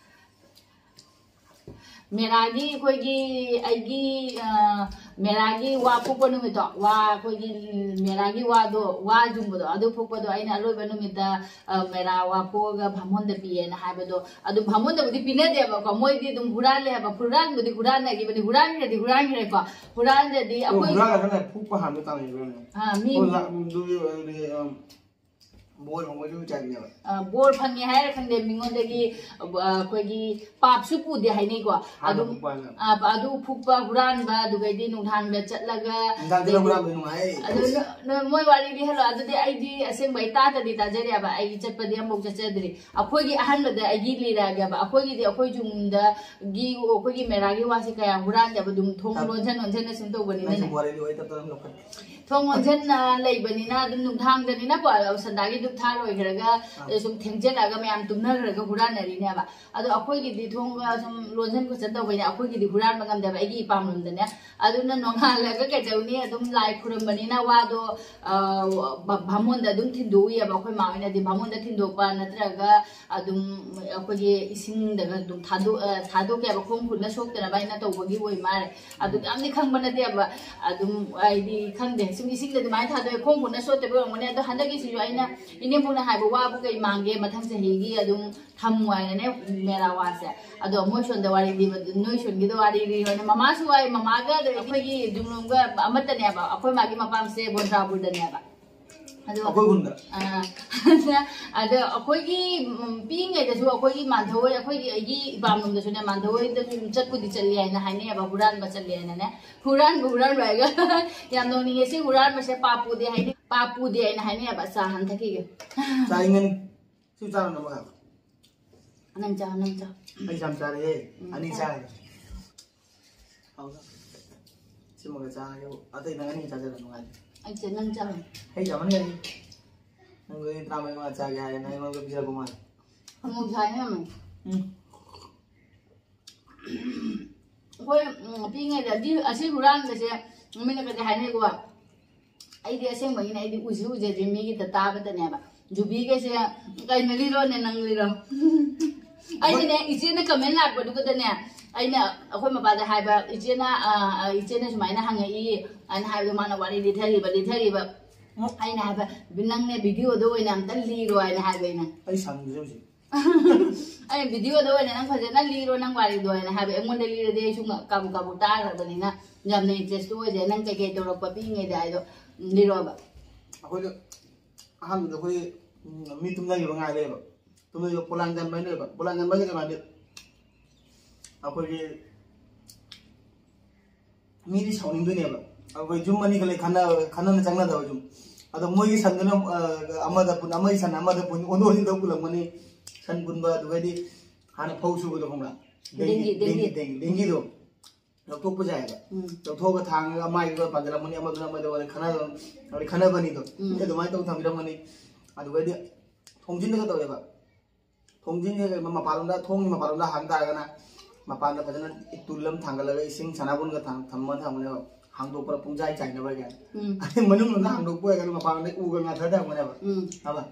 ꯃꯦꯔꯥꯒꯤ ꯑꯩꯈꯣꯏꯒꯤ, ꯑꯩꯒꯤ, ꯑ, ꯃꯦꯔꯥꯒꯤ ꯋꯥ ꯐꯨꯛꯄ ꯅꯨꯃꯤꯠꯇꯣ, ꯋꯥ ꯑꯩꯈꯣꯏꯒꯤ ꯃꯦꯔꯥꯒꯤ ꯋꯥꯗꯣ, ꯋꯥ ꯌꯨꯡꯕꯗꯣ, ꯑꯗꯨ ꯐꯨꯛꯄꯗꯣ ꯑꯩꯅ ꯑꯂꯣꯏꯕ ꯅꯨꯃꯤꯠꯇ, ꯑ, ꯃꯦꯔꯥ ꯋꯥ ꯐꯨꯛꯑꯒ ꯚꯥꯃꯣꯟꯗ ꯄꯤꯌꯦꯅ ꯍꯥꯏꯕꯗꯣ, ꯑꯗꯨ ꯚꯥꯃꯣꯟꯗꯕꯨꯗꯤ ꯄꯤꯅꯗꯦꯕꯀꯣ, ꯃꯣꯏꯗꯤ ꯑꯗꯨꯝ ꯍꯨꯔꯥꯜꯂꯦ ꯍꯥꯏꯕ, ꯍꯨꯔꯥꯟꯕꯨꯗꯤ ꯍꯨꯔꯥꯟꯅꯈꯤꯕꯅꯤ, ꯍꯨꯔꯥꯟꯈ꯭ꯔꯗꯤ ꯍꯨꯔꯥꯟꯈ꯭ꯔꯦꯀꯣ, ꯍꯨꯔꯥꯟꯗ꯭ꯔꯗꯤ ꯑꯣ, ꯑꯩꯈꯣꯏ ꯍꯨꯔꯥꯜꯂꯒꯅ ꯐꯨꯛꯄ ꯍꯥꯟꯕ ꯇꯥꯕꯅꯤ, ꯍꯨꯔꯥꯜꯂꯒ꯫ ꯑ, ꯃꯤ ꯑꯣ, ꯂꯥꯛ-, ꯑꯗꯨꯗꯤ, ꯑꯗꯨꯗꯤ, ꯑꯝ, ꯕꯣꯔ ꯐꯪꯕꯩꯁꯨ ꯆꯥꯏꯅꯦꯕ꯫ ꯑ, ꯕꯣꯔ ꯐꯪꯉꯦ ꯍꯥꯏꯔ ꯈꯪꯗꯦ, ꯃꯤꯉꯣꯟꯗꯒꯤ, ꯑ, ꯑꯩꯈꯣꯏꯒꯤ ꯄꯥꯞꯁꯨ ꯄꯨꯗꯦ ꯍꯥꯏꯅꯩꯀꯣ꯫ ꯍꯥꯟꯅ ꯑꯗꯨꯝ, ꯐꯨꯛꯄ ꯍꯥꯏꯅ꯫ ꯑ, ꯑꯗꯨ ꯐꯨꯛꯄ, ꯍꯨꯔꯥꯟꯕ, ꯑꯗꯨꯒꯩꯗꯤ ꯅꯨꯡꯗꯥꯡꯗ ꯆꯠꯂꯒ, ꯅꯨꯡꯗꯥꯡꯗꯅ ꯑꯗꯩꯗꯤ ꯍꯨꯔꯥꯟꯕ ꯅꯨꯡꯉꯥꯏ꯫ ꯑꯗꯨ ꯅ-, ꯅ-, ꯃꯣꯏ ꯋꯥꯔꯤ ꯂꯤꯍꯜꯂꯣ꯫ ꯑꯗꯨꯗꯤ ꯑꯩꯗꯤ ꯑꯁꯦꯡꯕ ꯑꯩ ꯇꯥꯗꯗꯤ ꯇꯥꯖꯔꯦꯕ, ꯑꯩ ꯆꯠꯄꯗꯤ ꯑꯃꯐꯥꯎ ꯆꯠꯆꯗ꯭ꯔꯤ꯫ ꯑꯩꯈꯣꯏꯒꯤ ꯑꯍꯥꯟꯕꯗ ꯑꯩꯒꯤ ꯂꯤꯔꯛꯑꯒꯦꯕ꯫ ꯑꯩꯈꯣꯏꯒꯤꯗꯤ ꯑꯩꯈꯣꯏ ꯌꯨꯝꯗꯒꯤ ꯑꯩꯈꯣꯏꯒꯤ ꯃꯦꯔꯥꯒꯤ ꯋꯥꯁꯦ ꯀꯌꯥ ꯍꯨꯔꯥꯟꯗꯦꯕ, ꯑꯗꯨꯝ ꯊꯣꯡ ꯇꯞ-, ꯂꯣꯟꯁꯟ ꯂꯣꯟꯁꯟꯅ ꯁꯨꯝ ꯇꯧꯕꯅꯤꯅꯅꯦ꯫ ꯅꯪꯒꯤ ꯋꯥꯔꯤꯗꯣ ꯑꯩ ꯇꯞ ꯇꯞꯅ ꯂꯧꯈꯠꯀꯦ꯫ ꯊꯣꯡ ꯂꯣꯟꯁꯤꯟꯅ ꯂꯩꯕꯅꯤꯅ ꯑꯗꯨꯝ ꯅꯨꯡꯗꯥꯡꯗꯅꯤꯅꯀꯣ, ꯁꯟꯗꯥꯒꯤ ꯙꯨꯞ ꯊꯥ ꯂꯣꯏꯈ꯭ꯔꯒ, ꯑꯥ꯫ ꯁꯨꯝ ꯊꯦꯡꯖꯤꯜꯂꯛꯑꯒ ꯃꯌꯥꯝ ꯇꯨꯝꯅꯈ꯭ꯔꯒ ꯍꯨꯔꯥꯟꯅꯔꯤꯅꯦꯕ꯫ ꯑꯗꯣ ꯑꯩꯈꯣꯏꯒꯤꯗꯤ ꯊꯣꯡꯒ ꯁꯨꯝ ꯂꯣꯟꯁꯤꯟ ꯈꯣꯠꯆꯤꯟ ꯇꯧꯕꯩꯅꯦ, ꯑꯩꯈꯣꯏꯒꯤꯗꯤ ꯍꯨꯔꯥꯟꯕ ꯉꯝꯗꯦꯕ, ꯑꯩꯒꯤ ꯏꯄꯥꯝꯂꯣꯝꯗꯅꯦ꯫ ꯑꯗꯨꯅ ꯅꯣꯡꯉꯥꯜꯂꯒ ꯀꯩꯗꯧꯅꯤ, ꯑꯗꯨꯝ ꯂꯥꯏ ꯈꯨꯔꯝꯕꯅꯤꯅ ꯋꯥꯗꯣ, ꯑ, ꯚ-, ꯚꯥꯃꯣꯟꯗ ꯑꯗꯨꯝ ꯊꯤꯟꯗꯣꯛꯎꯏꯌꯦꯕ꯫ ꯑꯩꯈꯣꯏ ꯃꯥ ꯍꯣꯏꯅꯗꯤ ꯚꯥꯃꯣꯟꯗ ꯊꯤꯟꯗꯣꯛꯄ ꯅꯠꯇ꯭ꯔꯒ ꯑꯗꯨꯝ ꯑꯩꯈꯣꯏꯒꯤ ꯏꯁꯤꯡꯗꯒ ꯑꯗꯨꯝ ꯊꯥꯗꯣꯛ-, ꯑ, ꯊꯥꯗꯣꯛꯀꯦꯕ, ꯈꯣꯡ ꯈꯨꯠꯅ ꯁꯣꯛꯇꯅꯕ ꯍꯥꯏꯅ ꯇꯧꯕꯒꯤ ꯑꯣꯏ ꯃꯥꯜꯂꯦ꯫ ꯑꯗꯨ ꯌꯥꯝꯗꯤ ꯈꯪꯕ ꯅꯠꯇꯦꯕ꯫ ꯑꯗꯨꯝ ꯍꯥꯏꯗꯤ ꯈꯪꯗꯦ, ꯁꯨꯝ ꯏꯁꯤꯡꯗ ꯑꯗꯨꯃꯥꯏꯅ ꯊꯥꯗꯣꯛꯑꯦ, ꯈꯣꯡ ꯈꯨꯠꯅ ꯁꯣꯛꯇꯕ ꯑꯣꯏꯔꯝꯒꯅꯤ꯫ ꯑꯗꯣ ꯍꯟꯗꯛꯀꯤꯁꯤꯁꯨ ꯑꯩꯅ ꯏꯅꯦꯝꯕꯣꯛꯅ ꯍꯥꯏꯕ ꯋꯥꯕꯨ ꯀꯩ ꯃꯥꯡꯒꯦ, ꯃꯊꯪ ꯆꯍꯤꯒꯤ ꯑꯗꯨꯝ ꯊꯝꯃꯨ ꯍꯥꯏꯅꯅꯦ ꯃꯦꯔꯥ ꯋꯥꯁꯦ꯫ ꯑꯗꯣ ꯃꯣꯏ ꯁꯣꯝꯗ ꯋꯥꯔꯤ ꯂꯤꯕ, ꯅꯣꯏ ꯁꯣꯝꯒꯤꯗ ꯋꯥꯔꯤ ꯂꯤꯔꯣꯅꯦ꯫ ꯃꯃꯥꯁꯨ ꯋꯥꯏ, ꯃꯃꯥꯒ ꯑꯗ ꯑꯩꯈꯣꯏꯒꯤ ꯖꯨꯡꯂꯨꯝꯒ ꯑꯃꯠꯇꯅꯦꯕ꯫ ꯑꯩꯈꯣꯏ ꯃꯥꯒꯤ ꯃꯄꯥꯝꯁꯦ ꯕꯣꯟꯗ꯭ꯔꯥꯄꯨꯔꯗꯅꯦꯕ꯫ ꯑꯗꯣ, ꯑꯩꯈꯣꯏ ꯈꯨꯟꯗ꯫ ꯑꯥ, ꯑꯗ ꯑꯩꯈꯣꯏꯒꯤ, ꯎꯝ, ꯄꯤꯛꯏꯉꯩꯗꯁꯨ ꯑꯩꯈꯣꯏꯒꯤ ꯃꯥꯟꯙꯧ ꯍꯣꯏ, ꯑꯩꯈꯣꯏꯒꯤ, ꯑꯩꯒꯤ ꯏꯄꯥꯝꯂꯣꯝꯗꯁꯨꯅꯦ, ꯃꯥꯟꯙꯧ ꯍꯣꯏꯗꯁꯨ ꯑꯗꯨꯝ ꯆꯠꯄꯨꯗꯤ ꯆꯠꯂꯤ ꯍꯥꯏꯅ ꯍꯥꯏꯅꯩꯌꯦꯕ, ꯍꯨꯔꯥꯟꯕ ꯆꯠꯂꯤ ꯍꯥꯏꯅꯅꯦ꯫ ꯍꯨꯔꯥꯟꯕ, ꯍꯨꯔꯥꯟꯕ ꯍꯥꯏꯒ ꯌꯥꯝ ꯅꯣꯛꯅꯤꯡꯉꯦ꯫ ꯁꯤ ꯍꯨꯔꯥꯟꯕꯁꯦ ꯄꯥꯞ ꯄꯨꯗꯦ ꯍꯥꯏꯅꯤ, ꯄꯥꯞ ꯄꯨꯗꯦ ꯍꯥꯏꯅ ꯍꯥꯏꯅꯩꯌꯦꯕ꯫ ꯆꯥ ꯍꯥꯟꯅ ꯊꯛꯈꯤꯒꯦ꯫ ꯆꯥꯅꯤꯡꯉꯅꯤ꯫ ꯁꯤ ꯆꯥꯔꯣ, ꯅꯃꯒ꯫ ꯅꯪ ꯆꯥ, ꯅꯪ ꯆꯥ꯫ ꯑꯩ ꯌꯥꯝ ꯆꯥꯔꯦꯍꯦ꯫ ꯎꯝ, ꯑꯅꯤ ꯆꯥ꯫ ꯆꯥꯔꯦ꯫ ꯍꯥꯎꯗ꯫ ꯑꯃꯒ ꯆꯥꯔꯒꯦ꯫ ꯑꯇꯩ ꯅꯪ ꯑꯅꯤ ꯆꯥꯖꯔꯣ, ꯅꯨꯡꯉꯥꯏꯇꯦ꯫ ꯑꯩꯁꯦ ꯅꯪ ꯆꯥꯔꯣ꯫ ꯍꯩ ꯆꯥꯃꯟꯒꯅꯤ꯫ ꯅꯪ ꯂꯣꯏ ꯇꯔꯥꯃꯔꯤ ꯃꯉꯥ ꯆꯥꯒꯦ ꯍꯥꯏꯔꯦ, ꯅꯪ ꯑꯩꯉꯣꯟꯗ ꯄꯤꯖꯔꯛꯄ ꯃꯥꯜꯂꯦ꯫ ꯑꯃꯨꯛ ꯆꯥꯅꯤꯡꯉꯝꯃꯦ꯫ ꯎꯝ꯫ ꯑꯩꯈꯣꯏ ꯎꯝ, ꯄꯤꯛꯏꯉꯩꯗ ꯑꯗꯤ ꯑꯁꯤ ꯍꯨꯔꯥꯟꯕꯁꯦ ꯃꯤꯅ ꯀꯩ ꯍꯥꯏꯅꯩꯀꯣ꯫ ꯑꯩꯗꯤ ꯑꯁꯦꯡꯕꯒꯤꯅꯦ, ꯑꯩꯗꯤ ꯎꯁꯨ ꯎꯖꯗ꯭ꯔꯤ, ꯃꯤꯒꯤꯗ ꯇꯥꯕꯗꯅꯦꯕ꯫ ꯖꯨꯕꯤꯒꯁꯦ ꯀꯩꯅꯣ, ꯂꯤꯔꯣꯅꯦ, ꯅꯪ ꯂꯤꯔꯣ꯫ ꯑꯩꯗꯤꯅꯦ, ꯏꯆꯦꯅ ꯀꯃꯦꯟ ꯂꯥꯛꯄꯗꯨꯒꯗꯅꯦ, ꯑꯩꯅ ꯑꯩꯈꯣꯏ ꯃꯄꯥꯗ ꯍꯥꯏꯕ, ꯏꯆꯦꯅ ꯑ, ꯑ, ꯏꯆꯦꯅ ꯁꯨꯃꯥꯏꯅ ꯍꯪꯉꯛꯏ ꯑꯅ ꯍꯥꯏꯕꯗꯣ, ꯃꯥꯅ ꯋꯥꯔꯤ ꯂꯤꯊꯔꯤꯕ ꯂꯤꯊꯔꯤꯕ꯫ ꯑꯩꯅ ꯍꯥꯏꯕ, "ꯅꯪꯅꯦ ꯚꯤꯗꯤꯑꯣꯗꯣ ꯑꯣꯏꯅ ꯑꯝꯇ ꯂꯤꯔꯣ" ꯍꯥꯏꯅ ꯍꯥꯏꯕ ꯑꯩꯅ꯫ ꯑꯩ ꯁꯪꯗ꯭ꯔꯦ ꯍꯧꯖꯤꯛ꯫ ꯑꯩ ꯚꯤꯗꯤꯑꯣꯗ ꯑꯣꯏꯅ ꯅꯪ ꯐꯖꯅ ꯂꯤꯔꯣ, ꯅꯪ ꯋꯥꯔꯤꯗꯣ ꯍꯥꯏꯅ ꯍꯥꯏꯕ꯫ ꯑꯩꯉꯣꯟꯗ ꯂꯤꯔꯗꯤ ꯑꯩꯁꯨ ꯉ- ꯀꯥꯕꯨ ꯀꯥꯕꯨ ꯇꯥꯈ꯭ꯔꯕꯅꯤꯅ ꯌꯥꯝꯅ ꯏꯟꯇꯔꯦꯁꯇꯨ ꯑꯣꯏꯗꯦ꯫ ꯅꯪ ꯀꯩꯀꯩ ꯇꯧꯔꯛꯄ ꯄꯤꯛꯏꯉꯩꯗ ꯍꯥꯏꯗꯣ ꯂꯤꯔꯣꯕ꯫ ꯑꯩꯈꯣꯏꯗ ꯑꯍꯥꯟꯕꯗ ꯑꯩꯈꯣꯏ ꯎꯝ, ꯃꯤ ꯇꯨꯝꯅꯈꯤꯕ ꯉꯥꯏꯔꯦꯕ꯫ ꯇꯨꯝꯅꯈꯤꯕ ꯄꯣꯂꯥꯡ ꯀꯟꯕ ꯍꯥꯏꯅ ꯂꯩꯕ꯫ ꯄꯣꯂꯥꯡ ꯀꯟꯕ ꯍꯥꯏꯁꯦ ꯀꯩꯅꯣ ꯍꯥꯏꯗꯤ ꯑꯩꯈꯣꯏꯒꯤ ꯃꯤꯗꯤ ꯁꯥꯎꯅꯤꯡꯗꯣꯏꯅꯦꯕ꯫ ꯑꯩꯈꯣꯏ ꯌꯨꯝ ꯑꯅꯤꯈꯛ ꯂꯩ ꯈꯟꯅ ꯈꯟꯅꯅ ꯆꯪꯅꯗꯕ ꯌꯨꯝ꯫ ꯑꯗꯣ ꯃꯣꯏꯒꯤ ꯁꯟꯗꯨꯅ ꯑ, ꯑꯃꯗ ꯄꯨꯟ ꯑꯃꯒꯤ ꯁꯟ ꯑꯃꯗ ꯄꯨꯟ ꯑꯣꯟꯊꯣꯛ ꯑꯣꯟꯁꯤꯟ ꯇꯧ ꯄꯨꯜꯂꯝꯒꯅꯤ꯫ ꯁꯟ ꯄꯨꯟꯕ ꯑꯗꯨꯒꯗꯤ ꯍꯥꯟꯅ ꯐꯧ ꯁꯨꯕꯗꯣ ꯈꯪꯕ꯭ꯔꯥ? ꯗꯦꯡꯒꯤ, ꯗꯦꯡꯒꯤ꯫ ꯗꯦꯡꯒꯤ, ꯗꯦꯡꯒꯤꯗꯣ ꯂꯧꯊꯣꯛꯄꯁꯦ ꯍꯥꯏꯕ꯫ ꯎꯝ꯫ ꯂꯧꯊꯣꯛꯑꯒ ꯊꯥꯡꯉꯒ ꯑꯃꯥꯏꯗꯨꯗ ꯄꯥꯟꯁꯤꯜꯂꯝꯃꯅꯤ, ꯑꯃꯗꯨꯅ ꯑꯃꯗ ꯑꯣꯏꯔꯦ ꯈꯟꯅ ꯑꯗꯩ ꯈꯟꯅꯕꯅꯤꯗꯣ꯫ ꯎꯝ꯫ ꯑꯗꯨꯃꯥꯏꯅ ꯇꯧ ꯊꯝꯕꯤꯔꯝꯃꯅꯤ꯫ ꯑꯗꯨꯒꯗꯤ ꯊꯣꯡꯖꯤꯟꯗꯒ ꯇꯧꯋꯦꯕ꯫ ꯊꯣꯡꯖꯤꯟꯁꯦ ꯀꯩ ꯃꯄꯥꯟꯂꯣꯝꯗ, ꯊꯣꯡꯒꯤ ꯃꯄꯥꯟꯂꯣꯝꯗ ꯍꯥꯡ ꯇꯥꯔꯒꯅ ꯃꯄꯥꯟꯗ ꯐꯖꯅ ꯏꯇꯨꯜ ꯑꯃ ꯊꯥꯡꯒꯠꯂꯒ ꯏꯁꯤꯡ ꯁꯅꯥꯕꯨꯟꯒ ꯊꯝ- ꯊꯝꯃ ꯊꯝꯃꯅꯦꯕ꯫ ꯍꯥꯡꯗꯣꯛꯄꯗ ꯄꯨꯡꯆꯥꯏ ꯆꯥꯏꯅꯕ ꯀꯥꯏꯅ꯫ ꯎꯝ꯫ ꯑꯗꯩ ꯃꯅꯨꯡꯂꯣꯝꯗ ꯍꯥꯡꯗꯣꯛꯄ ꯑꯣꯏꯔꯒꯅ ꯃꯄꯥꯟꯂꯣꯝꯗ ꯎꯒ ꯉꯥꯊ ꯊꯝꯃꯅꯦꯕ꯫ ꯎꯝ꯫ ꯍꯥꯏꯕ?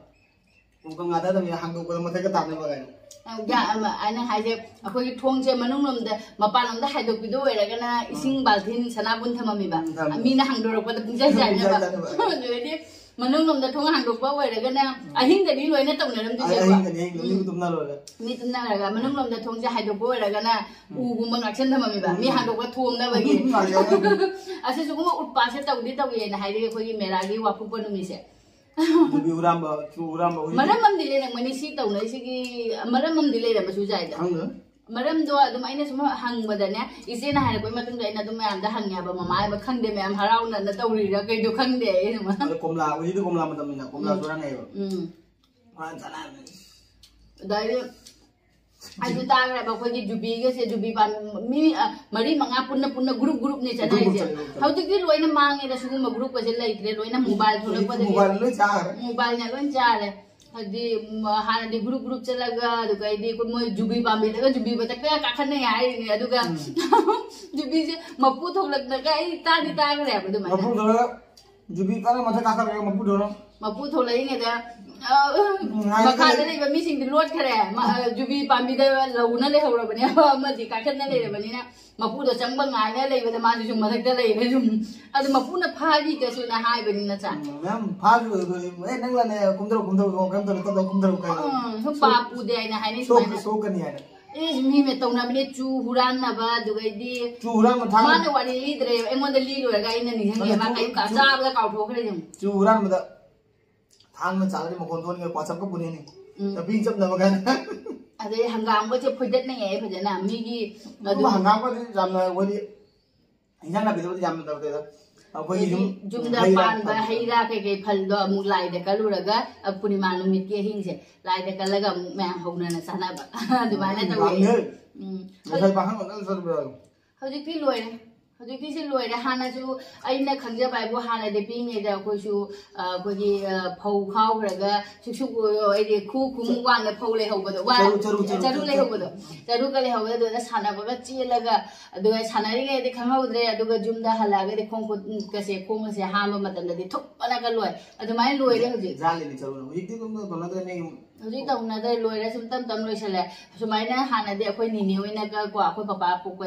ꯎꯒ ꯉꯥꯊ ꯊꯝꯃꯦ, ꯍꯥꯡꯗꯣꯛꯄꯗ ꯃꯊꯛꯇ ꯇꯥꯅꯕ ꯀꯥꯏꯅ꯫ ꯑ, ꯌꯥ-, ꯑꯃ, ꯑꯩꯅ ꯍꯥꯏꯁꯦ, ꯑꯩꯈꯣꯏꯒꯤ ꯊꯣꯡꯁꯦ ꯃꯅꯨꯡꯂꯣꯝꯗ, ꯃꯄꯥꯟꯂꯣꯝꯗ ꯍꯥꯏꯗꯣꯛꯄꯤꯗꯣ ꯑꯣꯏꯔꯒꯅ ꯏꯁꯤꯡ ꯕꯥꯜꯊꯤꯟ ꯁꯅꯥꯕꯨꯟ ꯊꯝꯃꯝꯃꯤꯕ꯫ ꯎꯝ, ꯊꯝꯃꯦ꯫ ꯃꯤꯅ ꯍꯥꯡꯗꯣꯔꯛꯄꯗ ꯄꯨꯡꯆꯥꯏ ꯆꯥꯏꯅꯕ꯫ ꯄꯨꯡꯆꯥꯏ ꯆꯥꯏꯅꯕ꯫ ꯑꯗꯨꯗꯩꯗꯤ ꯃꯅꯨꯡꯂꯣꯝꯗ ꯊꯣꯡ ꯍꯥꯡꯗꯣꯛꯄ ꯑꯣꯏꯔꯒꯅ ꯑꯍꯤꯡꯗꯅꯤ ꯂꯣꯏꯅ ꯇꯧꯅꯔꯝꯗꯣꯏꯁꯦꯀꯣ꯫ ꯑꯍꯤꯡꯗꯅꯤ, ꯑꯍꯤꯡꯗꯅꯤ ꯃꯤ ꯇꯨꯝꯅ ꯂꯣꯏꯔꯦ꯫ ꯃꯤ ꯇꯨꯝꯅꯔꯒ ꯃꯅꯨꯡꯂꯣꯝꯗ ꯊꯣꯡꯁꯦ ꯍꯥꯏꯗꯣꯛꯄ ꯑꯣꯏꯔꯒꯅ ꯎꯒꯨꯝꯕ ꯉꯥꯛꯁꯟ ꯊꯝꯃꯝꯃꯤꯕ, ꯃꯤ ꯎꯝ꯫ ꯍꯥꯡꯗꯣꯛꯄ ꯊꯣꯡꯅꯕꯒꯤ꯫ ꯎꯝ, ꯃꯥꯅꯦ, ꯃꯥꯅꯦ꯫ ꯑꯁꯤꯁꯤꯒꯨꯝꯕ ꯎꯠꯄꯥꯠꯁꯦ ꯇꯧꯗꯤ ꯇꯧꯏꯅ ꯍꯥꯏꯔꯤ ꯑꯩꯈꯣꯏꯒꯤ ꯃꯦꯔꯥꯒꯤ ꯋꯥꯀꯨꯞꯄ ꯅꯨꯃꯤꯠꯁꯦ꯫ ꯅꯨꯄꯤ ꯍꯨꯔꯥꯟꯕ, ꯆꯨ ꯍꯨꯔꯥꯟꯕ ꯍꯧꯖꯤꯛ ꯃꯔꯝ ꯑꯃꯗꯤ ꯂꯩꯔꯝꯒꯅꯤ, ꯁꯤ ꯇꯧꯅꯔꯤꯁꯤꯒꯤ ꯃꯔꯝ ꯑꯃꯗꯤ ꯂꯩꯔꯝꯕꯁꯨ ꯌꯥꯏꯗ꯫ ꯈꯪꯗꯦ꯫ ꯃꯔꯝꯗꯣ ꯑꯗꯨꯝ ꯑꯩꯅ ꯁꯨꯝ ꯍꯪꯕꯗꯅꯦ, ꯏꯆꯦꯅ ꯍꯥꯏꯔꯛꯄꯒꯤ ꯃꯇꯨꯡꯗ ꯑꯩꯅ ꯑꯗꯨꯝ ꯃꯌꯥꯝꯗ ꯍꯪꯉꯦ ꯍꯥꯏꯕ, ꯃꯃꯥ ꯍꯥꯏꯕ ꯈꯪꯗꯦ, ꯃꯌꯥꯝ ꯍꯔꯥꯎꯅꯅ ꯇꯧꯔꯤꯔꯥ ꯀꯩꯗꯣ ꯈꯪꯗꯦ ꯑꯩ ꯑꯗꯨꯝ꯫ ꯑꯗꯣ ꯀꯣꯝꯂꯥ, ꯍꯧꯖꯤꯛꯇꯤ ꯀꯣꯝꯂꯥ ꯃꯇꯝꯅꯤꯅ ꯀꯣꯝꯂꯥ ꯎꯝ꯫ ꯆꯨꯔꯥꯟꯅꯩꯌꯦꯕ꯫ ꯎꯝ꯫ ꯃꯥꯅ ꯆꯥꯟꯅꯕꯅꯦ꯫ ꯑꯗꯩꯗꯤ ꯑꯩꯁꯨ ꯇꯥꯈ꯭ꯔꯦꯕ, ꯑꯩꯈꯣꯏꯒꯤ ꯖꯨꯕꯤꯒꯁꯦ, ꯖꯨꯕꯤ ꯄꯥꯝ-, ꯃꯤ, ꯑ, ꯃꯔꯤ ꯃꯉꯥ ꯄꯨꯟꯅ ꯄꯨꯟꯅ ꯒ꯭ꯔꯨꯞ ꯒ꯭ꯔꯨꯞꯅꯤ ꯆꯠꯅꯔꯤꯁꯦ꯫ ꯆꯠꯅꯔꯤꯕ꯫ ꯍꯧꯖꯤꯛꯇꯤ ꯂꯣꯏꯅ ꯃꯥꯡꯉꯦꯗ, ꯁꯤꯒꯨꯝꯕ ꯒ꯭ꯔꯨꯞꯀꯁꯦ ꯂꯩꯇ꯭ꯔꯦ, ꯂꯣꯏꯅ ꯃꯣꯕꯥꯏꯜ ꯊꯣꯛꯂꯛꯄꯗꯒꯤ꯫ ꯃꯣꯕꯥꯏꯜ ꯂꯣꯏ ꯆꯥꯈ꯭ꯔꯦ꯫ ꯃꯣꯕꯥꯏꯜꯅ ꯂꯣꯏ ꯆꯥꯔꯦ꯫ ꯍꯥꯏꯗꯤ, ꯎꯝ, ꯍꯥꯟꯅꯗꯤ ꯒ꯭ꯔꯨꯞ ꯒ꯭ꯔꯨꯞ ꯆꯠꯂꯒ, ꯑꯗꯨꯒ ꯑꯩꯗꯤ ꯑꯩꯈꯣꯏ ꯃꯣꯏ ꯖꯨꯕꯤ ꯄꯥꯝꯕꯤꯗꯒ ꯖꯨꯕꯤ ꯃꯊꯛꯇꯒ ꯀꯥꯈꯠꯅꯩ ꯍꯥꯏꯔꯤꯅꯦ꯫ ꯑꯗꯨꯒ ꯎꯝ꯫ ꯖꯨꯕꯤꯁꯦ ꯃꯄꯨ ꯊꯣꯛꯂꯛꯇꯒ ꯑꯩ ꯇꯥꯗꯤ ꯇꯥꯈ꯭ꯔꯦꯕ ꯑꯗꯨꯃꯥꯏꯅ꯫ ꯃꯄꯨ ꯊꯣꯛꯂꯛꯑꯒ ꯖꯨꯕꯤ ꯀꯟꯅ ꯃꯊꯛ ꯀꯥꯈꯠꯂꯛꯑꯦ ꯃꯄꯨꯗꯧꯅ꯫ ꯃꯄꯨ ꯊꯣꯛꯂꯛꯏꯉꯩꯗ, ꯑ, ꯎꯝ, ꯍꯥꯏꯗꯤ ꯃꯈꯥꯗ ꯂꯩꯕ ꯃꯤꯁꯤꯡꯗꯤ ꯂꯣꯠꯈ꯭ꯔꯦ꯫ ꯃ-, ꯑ, ꯖꯨꯕꯤ ꯄꯥꯝꯕꯤꯗ ꯂꯧꯅ ꯂꯩꯍꯧꯔꯕꯅꯦꯕ, ꯑꯃꯗꯤ ꯀꯥꯈꯠꯅ ꯂꯩꯔꯕꯅꯤꯅ, ꯃꯄꯨꯗꯣ ꯆꯪꯕ ꯉꯥꯏꯅ ꯂꯩꯕꯗ ꯃꯥꯁꯨ ꯁꯨꯝ ꯃꯊꯛꯇ ꯂꯩꯔꯦ ꯁꯨꯝ꯫ ꯑꯗꯨ ꯃꯄꯨꯅ ꯐꯥꯈꯤꯒꯁꯨꯅ ꯍꯥꯏꯕꯅꯤ ꯅꯠꯇ꯭ꯔꯥ? ꯎꯝ, ꯃꯌꯥꯝ ꯐꯥꯈꯤꯕꯗꯣ, "ꯑꯦ, ꯅꯪ ꯂꯥꯜꯂꯦ, ꯀꯨꯝꯊꯔꯣ, ꯀꯨꯝꯊꯔꯣ, ꯀꯩꯝ ꯇꯧꯔꯣꯏ, ꯇꯞ ꯇꯞ ꯀꯨꯝꯊꯔꯣ," ꯀꯥꯏꯅ꯫ ꯎꯝ, ꯁꯨꯝ ꯁꯣꯛ-, ꯄꯥꯞ ꯄꯨꯗꯦ ꯍꯥꯏꯅ ꯍꯥꯏꯅꯩ ꯁꯣꯛ-, ꯁꯨꯃꯥꯏꯅ꯫ ꯁꯣꯛꯀꯅꯤ ꯍꯥꯏꯅ꯫ ꯑꯦ, ꯃꯤ ꯃꯦ ꯇꯧꯅꯕꯅꯦ, ꯆꯨ ꯍꯨꯔꯥꯟꯅꯕ, ꯑꯗꯨꯒꯩꯗꯤ ꯆꯨ ꯍꯨꯔꯥꯟꯕ ꯊꯥꯡ-, ꯃꯥꯅ ꯋꯥꯔꯤ ꯂꯤꯗ꯭ꯔꯦ, ꯑꯩꯉꯣꯟꯗ ꯂꯤ ꯂꯣꯏꯔꯒ ꯑꯩꯅ ꯅꯤꯡꯁꯤꯡꯉꯦ, ꯑꯗꯨꯅ ꯃꯥ ꯆꯨ-, ꯀꯔꯤꯝ ꯆꯨ-, ꯆꯥꯕꯗ ꯀꯥꯎꯊꯣꯛꯈ꯭ꯔꯦ ꯌꯦꯡꯉꯨ꯫ ꯆꯨ ꯍꯨꯔꯥꯟꯕꯗ ꯊꯥꯡꯅ ꯆꯥꯔꯗꯤ ꯃꯈꯣꯟ ꯊꯣꯛꯅꯤꯡꯉꯦ, ꯋꯥꯆꯞꯀ ꯄꯨꯅꯤꯡꯉꯦ꯫ ꯎꯝ꯫ ꯂꯝꯕꯤ ꯆꯞꯅꯕ ꯀꯥꯏꯅ꯫ ꯑꯗꯩ ꯍꯪꯒꯥꯝꯒꯁꯦ ꯐꯣꯏꯗꯠꯅꯩꯌꯦ ꯐꯖꯅ, ꯃꯤꯒꯤ ꯑꯗꯨꯝ ꯑꯗꯨ ꯍꯪꯒꯥꯝꯒꯗꯤ ꯌꯥꯝꯅ ꯑꯩꯈꯣꯏꯗꯤ ꯏꯟꯖꯥꯡ ꯅꯥꯄꯤꯗꯕꯨꯗꯤ ꯌꯥꯝꯅ ꯇꯧꯗꯦꯗ꯫ ꯑꯩꯈꯣꯏꯒꯤ ꯑꯗꯩꯗꯤ ꯁꯨꯝ ꯌꯨꯝꯗ ꯍꯩ ꯔꯥ ꯄꯥꯟꯕ ꯊꯥꯕꯗꯣ꯫ ꯍꯩ ꯔꯥ ꯀꯩꯀꯩ ꯐꯜꯗꯣ ꯑꯃꯨꯛ ꯂꯥꯏꯗ ꯀꯠꯂꯨꯔꯒ, ꯑ, ꯄꯨꯔꯅꯤꯃꯥ ꯅꯨꯃꯤꯠꯀꯤ ꯑꯍꯤꯡꯁꯦ ꯂꯥꯏꯗ ꯀꯠꯂꯒ ꯑꯃꯨꯛ ꯃꯌꯥꯝ ꯍꯧꯅꯅ ꯆꯥꯅꯕ꯫ ꯑꯗꯨꯃꯥꯏꯅ ꯎꯝ, ꯇꯧꯋꯦ꯫ ꯌꯥꯝꯅ ꯎꯝ꯫ ꯉꯁꯥꯏ ꯄꯥꯈꯪ ꯑꯣꯏꯅ ꯆꯠꯄ꯭ꯔꯣ? ꯍꯧꯖꯤꯛꯇꯤ ꯂꯣꯏꯔꯦ꯫ ꯍꯧꯖꯤꯛꯇꯤ ꯁꯤ ꯂꯣꯏꯔꯦ꯫ ꯍꯥꯟꯅꯁꯨ ꯑꯩꯅ ꯈꯪꯖꯕ ꯍꯥꯏꯕꯨ, ꯍꯥꯟꯅꯗꯤ ꯄꯤꯛꯏꯉꯩꯗ ꯑꯩꯈꯣꯏꯁꯨ, ꯑ, ꯑꯩꯈꯣꯏꯒꯤ, ꯑ, ꯐꯧ ꯈꯥꯎꯈ꯭ꯔꯒ ꯁꯨꯛꯁꯨꯛ, ꯑ, ꯍꯥꯏꯗꯤ ꯈꯨ ꯈꯨꯃꯨꯛ ꯋꯥꯡꯅ ꯐꯧ ꯂꯩꯍꯧꯕꯗꯣ, ꯋꯥ-, ꯆꯔꯨ, ꯆꯔꯨ, ꯆꯔꯨ, ꯆꯔꯨ ꯆꯔꯨ, ꯂꯩꯍꯧꯕꯗꯣ, ꯆꯔꯨꯒ ꯂꯩꯍꯧꯕꯗꯣ, ꯑꯗꯨꯗ ꯁꯥꯟꯅꯕꯒ ꯆꯦꯜꯂꯒ, ꯑꯗꯨꯒ ꯁꯥꯟꯅꯔꯤꯉꯩꯗꯤ ꯈꯪꯍꯧꯗ꯭ꯔꯦ, ꯑꯗꯨꯒ ꯌꯨꯝꯗ ꯍꯜꯂꯛꯑꯒꯗꯤ ꯈꯣꯡ ꯈꯨꯠꯀꯁꯦ, ꯈꯣꯡꯒꯁꯦ ꯍꯥꯝꯕ ꯃꯇꯝꯗꯗꯤ ꯊꯨꯞꯄꯅꯒ ꯂꯣꯏ꯫ ꯑꯗꯨꯃꯥꯏꯅ ꯂꯣꯏꯔꯦ ꯍꯧꯖꯤꯛ꯫ ꯖꯥꯠ ꯂꯩꯅꯤ ꯆꯔꯨꯅ꯫ ꯍꯧꯖꯤꯛꯇꯤ ꯑꯗꯨꯝ ꯇꯧꯅꯗ꯭ꯔꯦꯅꯦ꯫ ꯍꯧꯖꯤꯛ ꯇꯧꯅꯗ꯭ꯔꯦ, ꯂꯣꯏꯔꯦ, ꯁꯨꯝ ꯇꯝ ꯇꯝ ꯂꯣꯏꯁꯜꯂꯦ꯫ ꯁꯨꯃꯥꯏꯅ ꯍꯥꯟꯅꯗꯤ ꯑꯩꯈꯣꯏ ꯅꯤꯅꯦ ꯍꯣꯏꯅꯒ ꯀꯣ, ꯑꯩꯈꯣꯏ ꯄꯄꯥ ꯄꯣꯛꯄ,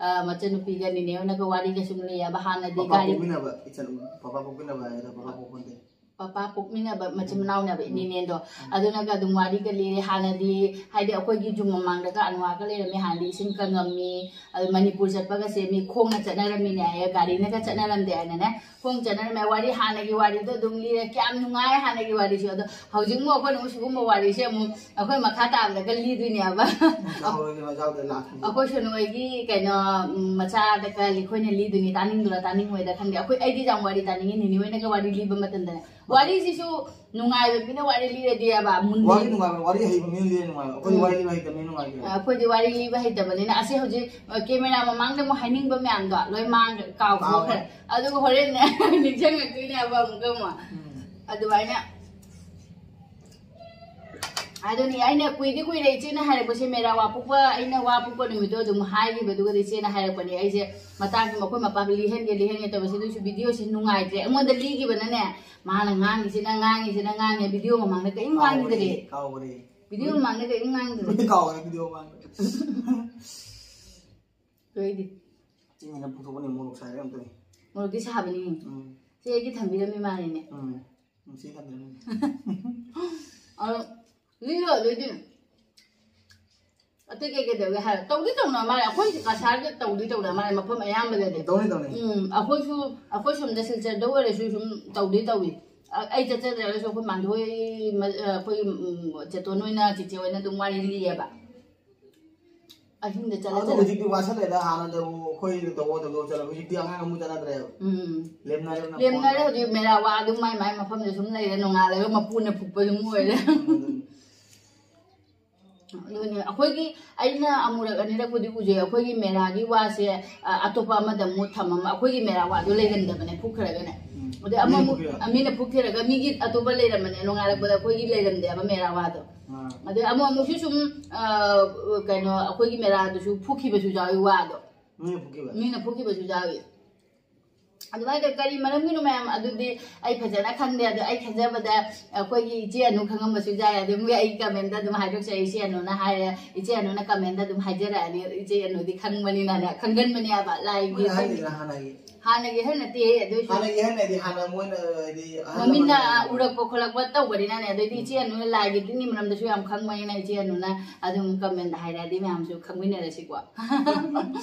ꯑ, ꯃꯆꯟꯅꯨꯄꯤꯒ ꯅꯤꯅꯦ ꯍꯣꯏꯅꯒ ꯋꯥꯔꯤꯒ ꯁꯨꯝ ꯂꯤꯌꯦꯕ꯫ ꯍꯥꯟꯅꯗꯤ ꯄꯄꯥ ꯒꯥꯔꯤ ꯄꯣꯛꯃꯤꯟꯅꯕ ꯏꯆꯟ, ꯄꯄꯥ ꯄꯣꯛꯃꯤꯟꯅꯕ ꯍꯥꯏꯒꯗ꯭ꯔꯥ, ꯄꯄꯥ ꯄꯣꯛꯄ ꯅꯠꯇꯦ꯫ ꯄꯄꯥ ꯄꯣꯛꯃꯤꯟꯅꯕ ꯃꯆꯤꯟ ꯎꯝ꯫ ꯃꯅꯥꯎꯅꯦꯕ, ꯎꯝ꯫ ꯅꯤꯅꯦꯗꯣ꯫ ꯎꯝ꯫ ꯑꯗꯨꯅꯒ ꯑꯗꯨꯝ ꯋꯥꯔꯤꯒ ꯂꯤꯔꯦ꯫ ꯍꯥꯟꯅꯗꯤ ꯍꯥꯏꯗꯤ ꯑꯩꯈꯣꯏꯒꯤ ꯌꯨꯝ ꯃꯃꯥꯡꯗꯒ ꯑꯅꯨꯋꯥꯒ ꯂꯩꯔꯝꯃꯦ, ꯍꯥꯟꯅꯗꯤ ꯏꯁꯤꯡ ꯀꯪꯉꯝꯃꯤ, ꯑꯗꯨ ꯃꯅꯤꯄꯨꯔ ꯆꯠꯄꯒꯁꯦ ꯃꯤ ꯈꯣꯡꯅ ꯆꯠꯅꯔꯝꯃꯤꯅꯦ ꯍꯥꯏꯌꯦ, ꯒꯥꯔꯤꯅꯒ ꯆꯠꯅꯔꯝꯗꯦ ꯍꯥꯏꯅꯅꯦ꯫ ꯈꯣꯡ ꯆꯠꯅꯔꯝꯃꯦ꯫ ꯋꯥꯔꯤ, ꯍꯥꯟꯅꯒꯤ ꯋꯥꯔꯤꯗꯣ ꯑꯗꯨꯝ ꯂꯤꯔꯦ꯫ ꯀꯌꯥꯝ ꯅꯨꯡꯉꯥꯏ ꯍꯥꯟꯅꯒꯤ ꯋꯥꯔꯤꯁꯨ꯫ ꯑꯗꯣ ꯍꯧꯖꯤꯛ ꯑꯃꯨꯛ ꯑꯩꯈꯣꯏꯅ ꯑꯃꯨꯛ ꯁꯤꯒꯨꯝꯕ ꯋꯥꯔꯤꯁꯦ ꯑꯃꯨꯛ ꯑꯩꯈꯣꯏ ꯃꯈꯥ ꯇꯥꯕꯗꯒ ꯂꯤꯗꯣꯏꯅꯦꯕ꯫ ꯆꯥꯍꯧꯔꯒꯦ, ꯃꯖꯥꯎꯗ ꯂꯥꯛꯀꯅꯤ꯫ ꯑꯩꯈꯣꯏ ꯁꯣꯅꯨ ꯍꯣꯏꯒꯤ ꯀꯩꯅꯣ, ꯎꯝ, ꯃꯆꯥꯗꯒ ꯑꯩꯈꯣꯏꯅ ꯂꯤꯗꯣꯏꯅꯤ꯫ ꯇꯥꯅꯤꯡꯗꯣꯏꯔꯥ ꯇꯥꯅꯤꯡꯉꯣꯏꯗ꯭ꯔꯥ ꯈꯪꯗꯦ꯫ ꯑꯩꯈꯣꯏ, ꯑꯩꯗꯤ ꯌꯥꯝ ꯋꯥꯔꯤ ꯇꯥꯅꯤꯡꯉꯤ꯫ ꯅꯤꯅꯦ ꯍꯣꯏꯅꯒ ꯋꯥꯔꯤ ꯂꯤꯕ ꯃꯇꯝꯗꯅꯦ, ꯋꯥꯔꯤꯁꯤꯁꯨ ꯅꯨꯡꯉꯥꯏꯕ ꯃꯤꯅ ꯋꯥꯔꯤ ꯂꯤꯔꯗꯤꯕ ꯃꯨꯟꯅ ꯋꯥꯔꯤ ꯅꯨꯡꯉꯥꯏꯕ, ꯋꯥꯔꯤ ꯑꯍꯩꯕ ꯃꯤꯅ ꯂꯤꯔ ꯅꯨꯡꯉꯥꯏꯕ꯫ ꯑꯩꯈꯣꯏꯗꯤ ꯎꯝ꯫ ꯋꯥꯔꯤ ꯂꯤꯕ ꯍꯩꯇꯕꯅꯤꯅ ꯅꯨꯡꯉꯥꯏꯇꯦ꯫ ꯑꯩꯈꯣꯏꯗꯤ ꯋꯥꯔꯤ ꯂꯤꯕ ꯍꯩꯇꯕꯅꯤꯅ ꯑꯁꯤ ꯍꯧꯖꯤꯛ, ꯑ, ꯀꯦꯃꯦꯔꯥ ꯃꯃꯥꯡꯗ ꯑꯃꯨꯛ ꯍꯥꯏꯅꯤꯡꯕ ꯃꯌꯥꯝꯗꯣ ꯂꯣꯏ ꯃꯥꯡꯈ꯭ꯔꯦ, ꯀꯥꯎꯊꯣꯛꯈ꯭ꯔꯦ꯫ ꯀꯥꯎꯈ꯭ꯔꯦ꯫ ꯑꯗꯨꯒ ꯍꯣꯔꯦꯟ ꯅꯤꯡꯁꯤꯡꯉꯛꯇꯣꯏꯅꯦꯕ ꯑꯃꯨꯛꯀ ꯑꯃꯨꯛ꯫ ꯎꯝ꯫ ꯑꯗꯨꯃꯥꯏꯅ ꯑꯗꯨꯅꯤ ꯑꯩꯅ ꯀꯨꯏꯗꯤ ꯀꯨꯏꯔꯦ ꯏꯆꯦꯅ ꯍꯥꯏꯔꯛꯄꯁꯦ, ꯃꯦꯔꯥ ꯋꯥ ꯄꯣꯛꯄ, ꯑꯩꯅ ꯋꯥ ꯄꯣꯛꯄ ꯅꯨꯃꯤꯠꯇꯣ ꯑꯗꯨꯝ ꯍꯥꯏꯈꯤꯕꯗꯨꯒꯗꯤ ꯏꯆꯦꯅ ꯍꯥꯏꯔꯛꯄꯅꯦ꯫ ꯑꯩꯁꯦ ꯃꯇꯥꯡꯁꯦ ꯃꯈꯣꯏ ꯃꯄꯥꯗ ꯂꯤꯍꯟꯒꯦ, ꯂꯤꯍꯟꯒꯦ ꯇꯧꯕꯁꯦ, ꯑꯗꯨꯏꯁꯨ ꯚꯤꯗꯤꯑꯣꯁꯦ ꯅꯨꯡꯉꯥꯏꯇ꯭ꯔꯦ꯫ ꯑꯩꯉꯣꯟꯗ ꯂꯤꯈꯤꯕꯅꯅꯦ, ꯃꯥꯅ ꯉꯥꯡꯉꯤꯁꯤꯅ, ꯉꯥꯡꯉꯤꯁꯤꯅ, ꯉꯥꯡꯉꯦ꯫ ꯚꯤꯗꯤꯑꯣ ꯃꯃꯥꯡꯗ ꯀꯔꯤꯝ ꯉꯥꯡꯈꯤꯗ꯭ꯔꯦ꯫ ꯀꯥꯎꯈ꯭ꯔꯦ, ꯀꯥꯎꯈ꯭ꯔꯦ꯫ ꯚꯤꯗꯤꯑꯣ ꯃꯃꯥꯡꯗ ꯀꯔꯤꯝ ꯉꯥꯡꯈꯤꯗ꯭ꯔꯦ꯫ ꯂꯣꯏ ꯀꯥꯎꯈ꯭ꯔꯦ ꯚꯤꯗꯤꯑꯣ ꯃꯃꯥꯡꯗ꯫ ꯂꯣꯏꯗꯤ꯫ ꯆꯤꯅꯤꯅ ꯄꯨꯊꯣꯛꯄꯅꯦ, ꯃꯣꯔꯣꯛ ꯁꯥꯏꯔꯒ ꯑꯝꯇ꯫ ꯃꯣꯔꯣꯛꯇꯤ ꯁꯥꯕꯅꯤ꯫ ꯎꯝ꯫ ꯁꯤ ꯑꯩꯒꯤ ꯊꯝꯕꯤꯔꯝꯃꯤ ꯃꯥꯜꯂꯦꯅꯦ꯫ ꯎꯝ꯫ ꯅꯨꯡꯁꯤ ꯊꯝꯕꯤꯔꯝꯃꯤ꯫ ꯑꯗꯣ ꯂꯤꯔꯣ, ꯂꯣꯏꯗꯤ꯫ ꯑꯇꯩ ꯀꯩ ꯀꯩ ꯇꯧꯒꯦ ꯍꯥꯏꯔ? ꯇꯧꯗꯤ ꯇꯧꯅ ꯃꯥꯜꯂꯦ꯫ ꯑꯩꯈꯣꯏ ꯀꯁꯥꯔꯗ ꯇꯧꯗꯤ ꯇꯧꯅ ꯃꯥꯜꯂꯦ, ꯃꯐꯝ ꯑꯌꯥꯝꯕꯗꯗꯤ꯫ ꯇꯧꯅꯤ, ꯇꯧꯅꯤ꯫ ꯎꯝ, ꯑꯩꯈꯣꯏꯁꯨ, ꯑꯩꯈꯣꯏ ꯁꯣꯝꯗ ꯁꯤꯜꯆꯔꯗ ꯑꯣꯏꯔꯁꯨ ꯁꯨꯝ ꯇꯧꯗꯤ ꯇꯧꯏ꯫ ꯑ-, ꯑꯩ ꯆꯠꯆꯗ꯭ꯔꯒꯁꯨ ꯑꯩꯈꯣꯏ ꯃꯥꯟꯗꯣꯏ, ꯃ-, ꯑ, ꯑꯩꯈꯣꯏ, ꯎꯝ, ꯆꯦꯇꯣꯟ ꯍꯣꯏꯅ, ꯆꯤꯆꯦ ꯍꯣꯏꯅ ꯑꯗꯨꯝ ꯋꯥꯔꯤ ꯂꯤꯌꯦꯕ꯫ ꯑꯍꯤꯡꯗ ꯆꯠꯂ ꯑꯗꯣ ꯆꯠꯂ꯫ ꯍꯧꯖꯤꯛꯇꯤ ꯋꯥꯁꯜꯂꯦꯗ, ꯍꯥꯟꯅꯗꯕꯨ ꯑꯩꯈꯣꯏ ꯇꯧꯕ ꯇꯧꯕ ꯆꯠꯂ, ꯍꯧꯖꯤꯛꯇꯤ ꯑꯉꯥꯡ ꯑꯃꯨꯛ ꯆꯠꯅꯗ꯭ꯔꯦꯕ꯫ ꯎꯝ꯫ ꯂꯦꯝꯅꯔꯦꯕ ꯂꯦꯝꯅꯔꯦ ꯅꯥꯀꯣꯡꯗ꯫ ꯍꯧꯖꯤꯛ ꯃꯦꯔꯥ ꯋꯥ ꯑꯗꯨꯝ ꯃꯥꯏ ꯃꯥꯏ ꯃꯐꯝꯗ ꯁꯨꯝ ꯂꯩꯔꯦ, ꯅꯣꯡꯉꯥꯜꯂꯒ ꯃꯄꯨꯅ ꯐꯨꯛꯄ ꯑꯗꯨꯝ ꯑꯣꯏꯔꯦ꯫ ꯎꯝ, ꯑꯗꯨꯅꯤ꯫ ꯑꯗꯨꯅꯦ, ꯑꯩꯈꯣꯏꯒꯤ, ꯑꯩꯅ ꯑꯃꯨꯔꯛ ꯑꯅꯤꯔꯛꯄꯨꯗꯤ ꯎꯖꯩ, ꯑꯩꯈꯣꯏꯒꯤ ꯃꯦꯔꯥꯒꯤ ꯋꯥꯁꯦ, ꯑ, ꯑꯇꯣꯞꯄ ꯑꯃꯗ ꯑꯃꯨꯛ ꯊꯝꯃꯝꯃ, ꯑꯩꯈꯣꯏꯒꯤ ꯃꯦꯔꯥ ꯋꯥꯗꯣ ꯂꯩꯔꯝꯗꯕꯅꯦ, ꯐꯨꯛꯈ꯭ꯔꯒꯅꯦ꯫ ꯎꯝ꯫ ꯑꯗꯩ ꯃꯤꯅ ꯑꯃꯃꯨꯛ, ꯐꯨꯛꯈꯤꯕ꯫ ꯑ, ꯃꯤꯅ ꯐꯨꯛꯈꯤꯔꯒ ꯃꯤꯒꯤ ꯑꯇꯣꯞꯄ ꯂꯩꯔꯝꯕꯅꯦ, ꯅꯣꯡꯉꯥꯜꯂꯛꯄꯗ ꯑꯩꯈꯣꯏꯒꯤ ꯂꯩꯔꯝꯗꯦꯕ ꯃꯦꯔꯥ ꯋꯥꯗꯣ꯫ ꯑꯥ꯫ ꯑꯗꯩ ꯑꯃꯨꯛ ꯑꯃꯨꯛꯁꯨ ꯁꯨꯝ, ꯑ, ꯀꯩꯅꯣ, ꯑꯩꯈꯣꯏꯒꯤ ꯃꯦꯔꯥꯗꯨꯁꯨ ꯐꯨꯛꯈꯤꯕꯁꯨ ꯌꯥꯎꯏ ꯋꯥꯗꯣ꯫ ꯃꯤꯅ ꯐꯨꯛꯈꯤꯕ? ꯃꯤꯅ ꯐꯨꯛꯈꯤꯕꯁꯨ ꯌꯥꯎꯏ꯫ ꯑꯗꯨꯃꯥꯏꯅ ꯇꯧ-, ꯀꯔꯤ ꯃꯔꯝꯒꯤꯅꯣ ꯃꯌꯥꯝ ꯑꯗꯨꯗꯤ ꯑꯩ ꯐꯖꯅ ꯈꯪꯗꯦ꯫ ꯑꯗꯣ ꯑꯩ ꯈꯟꯖꯕꯗ ꯑꯩꯈꯣꯏꯒꯤ ꯏꯆꯦ ꯑꯅꯨ ꯈꯪꯉꯝꯕꯁꯨ ꯌꯥꯏ꯫ ꯑꯗꯨ ꯃꯣꯏ ꯑꯩ ꯀꯃꯦꯟꯇ ꯑꯗꯨꯝ ꯍꯥꯏꯗꯣꯛꯆꯔꯛꯏ, ꯏꯆꯦ ꯑꯅꯨꯅ ꯍꯥꯏꯔꯦ, ꯏꯆꯦ ꯑꯅꯨꯅ ꯀꯃꯦꯟꯇ ꯑꯗꯨꯝ ꯍꯥꯏꯖꯔꯛꯑꯅꯤ꯫ ꯏꯆꯦ ꯑꯅꯨꯗꯤ ꯈꯪꯕꯅꯤꯅꯅꯦ, ꯈꯪꯒꯟꯕꯅꯤ ꯍꯥꯏꯕ ꯂꯥꯏꯒꯤ꯫ ꯃꯣꯏꯅ ꯍꯥꯏꯗꯨꯅ ꯍꯥꯟꯅꯒꯤ꯫ ꯍꯥꯟꯅꯒꯤ ꯑꯍꯜ ꯅꯠꯇꯦ, ꯑꯗꯨꯏꯁꯨ ꯍꯥꯟꯅꯒꯤ ꯑꯍꯜ ꯍꯥꯏꯗꯤ ꯍꯥꯟꯅ ꯃꯣꯏꯅ ꯍꯥꯏꯗꯤ ꯑꯍꯜ ꯃꯃꯤꯠꯅ ꯂꯃꯟꯅ ꯍꯥꯏꯗꯤ ꯎꯔꯛꯄ ꯈꯣꯠꯂꯛꯄ ꯇꯧꯕꯅꯤꯅꯅꯦ꯫ ꯑꯗꯩꯗꯤ ꯏꯆꯦ ꯑꯅꯨꯅ ꯂꯥꯏꯒꯤ ꯇꯤꯟꯒꯤ ꯃꯔꯝꯗꯁꯨ ꯌꯥꯝ ꯈꯪꯕꯅꯤꯅ ꯏꯆꯦ ꯑꯅꯨꯅ ꯑꯗꯨꯝ ꯀꯃꯦꯟꯇ ꯍꯥꯏꯔꯛꯑꯗꯤ ꯃꯌꯥꯝꯁꯨ ꯈꯪꯃꯤꯟꯅꯔꯁꯤꯀꯣ꯫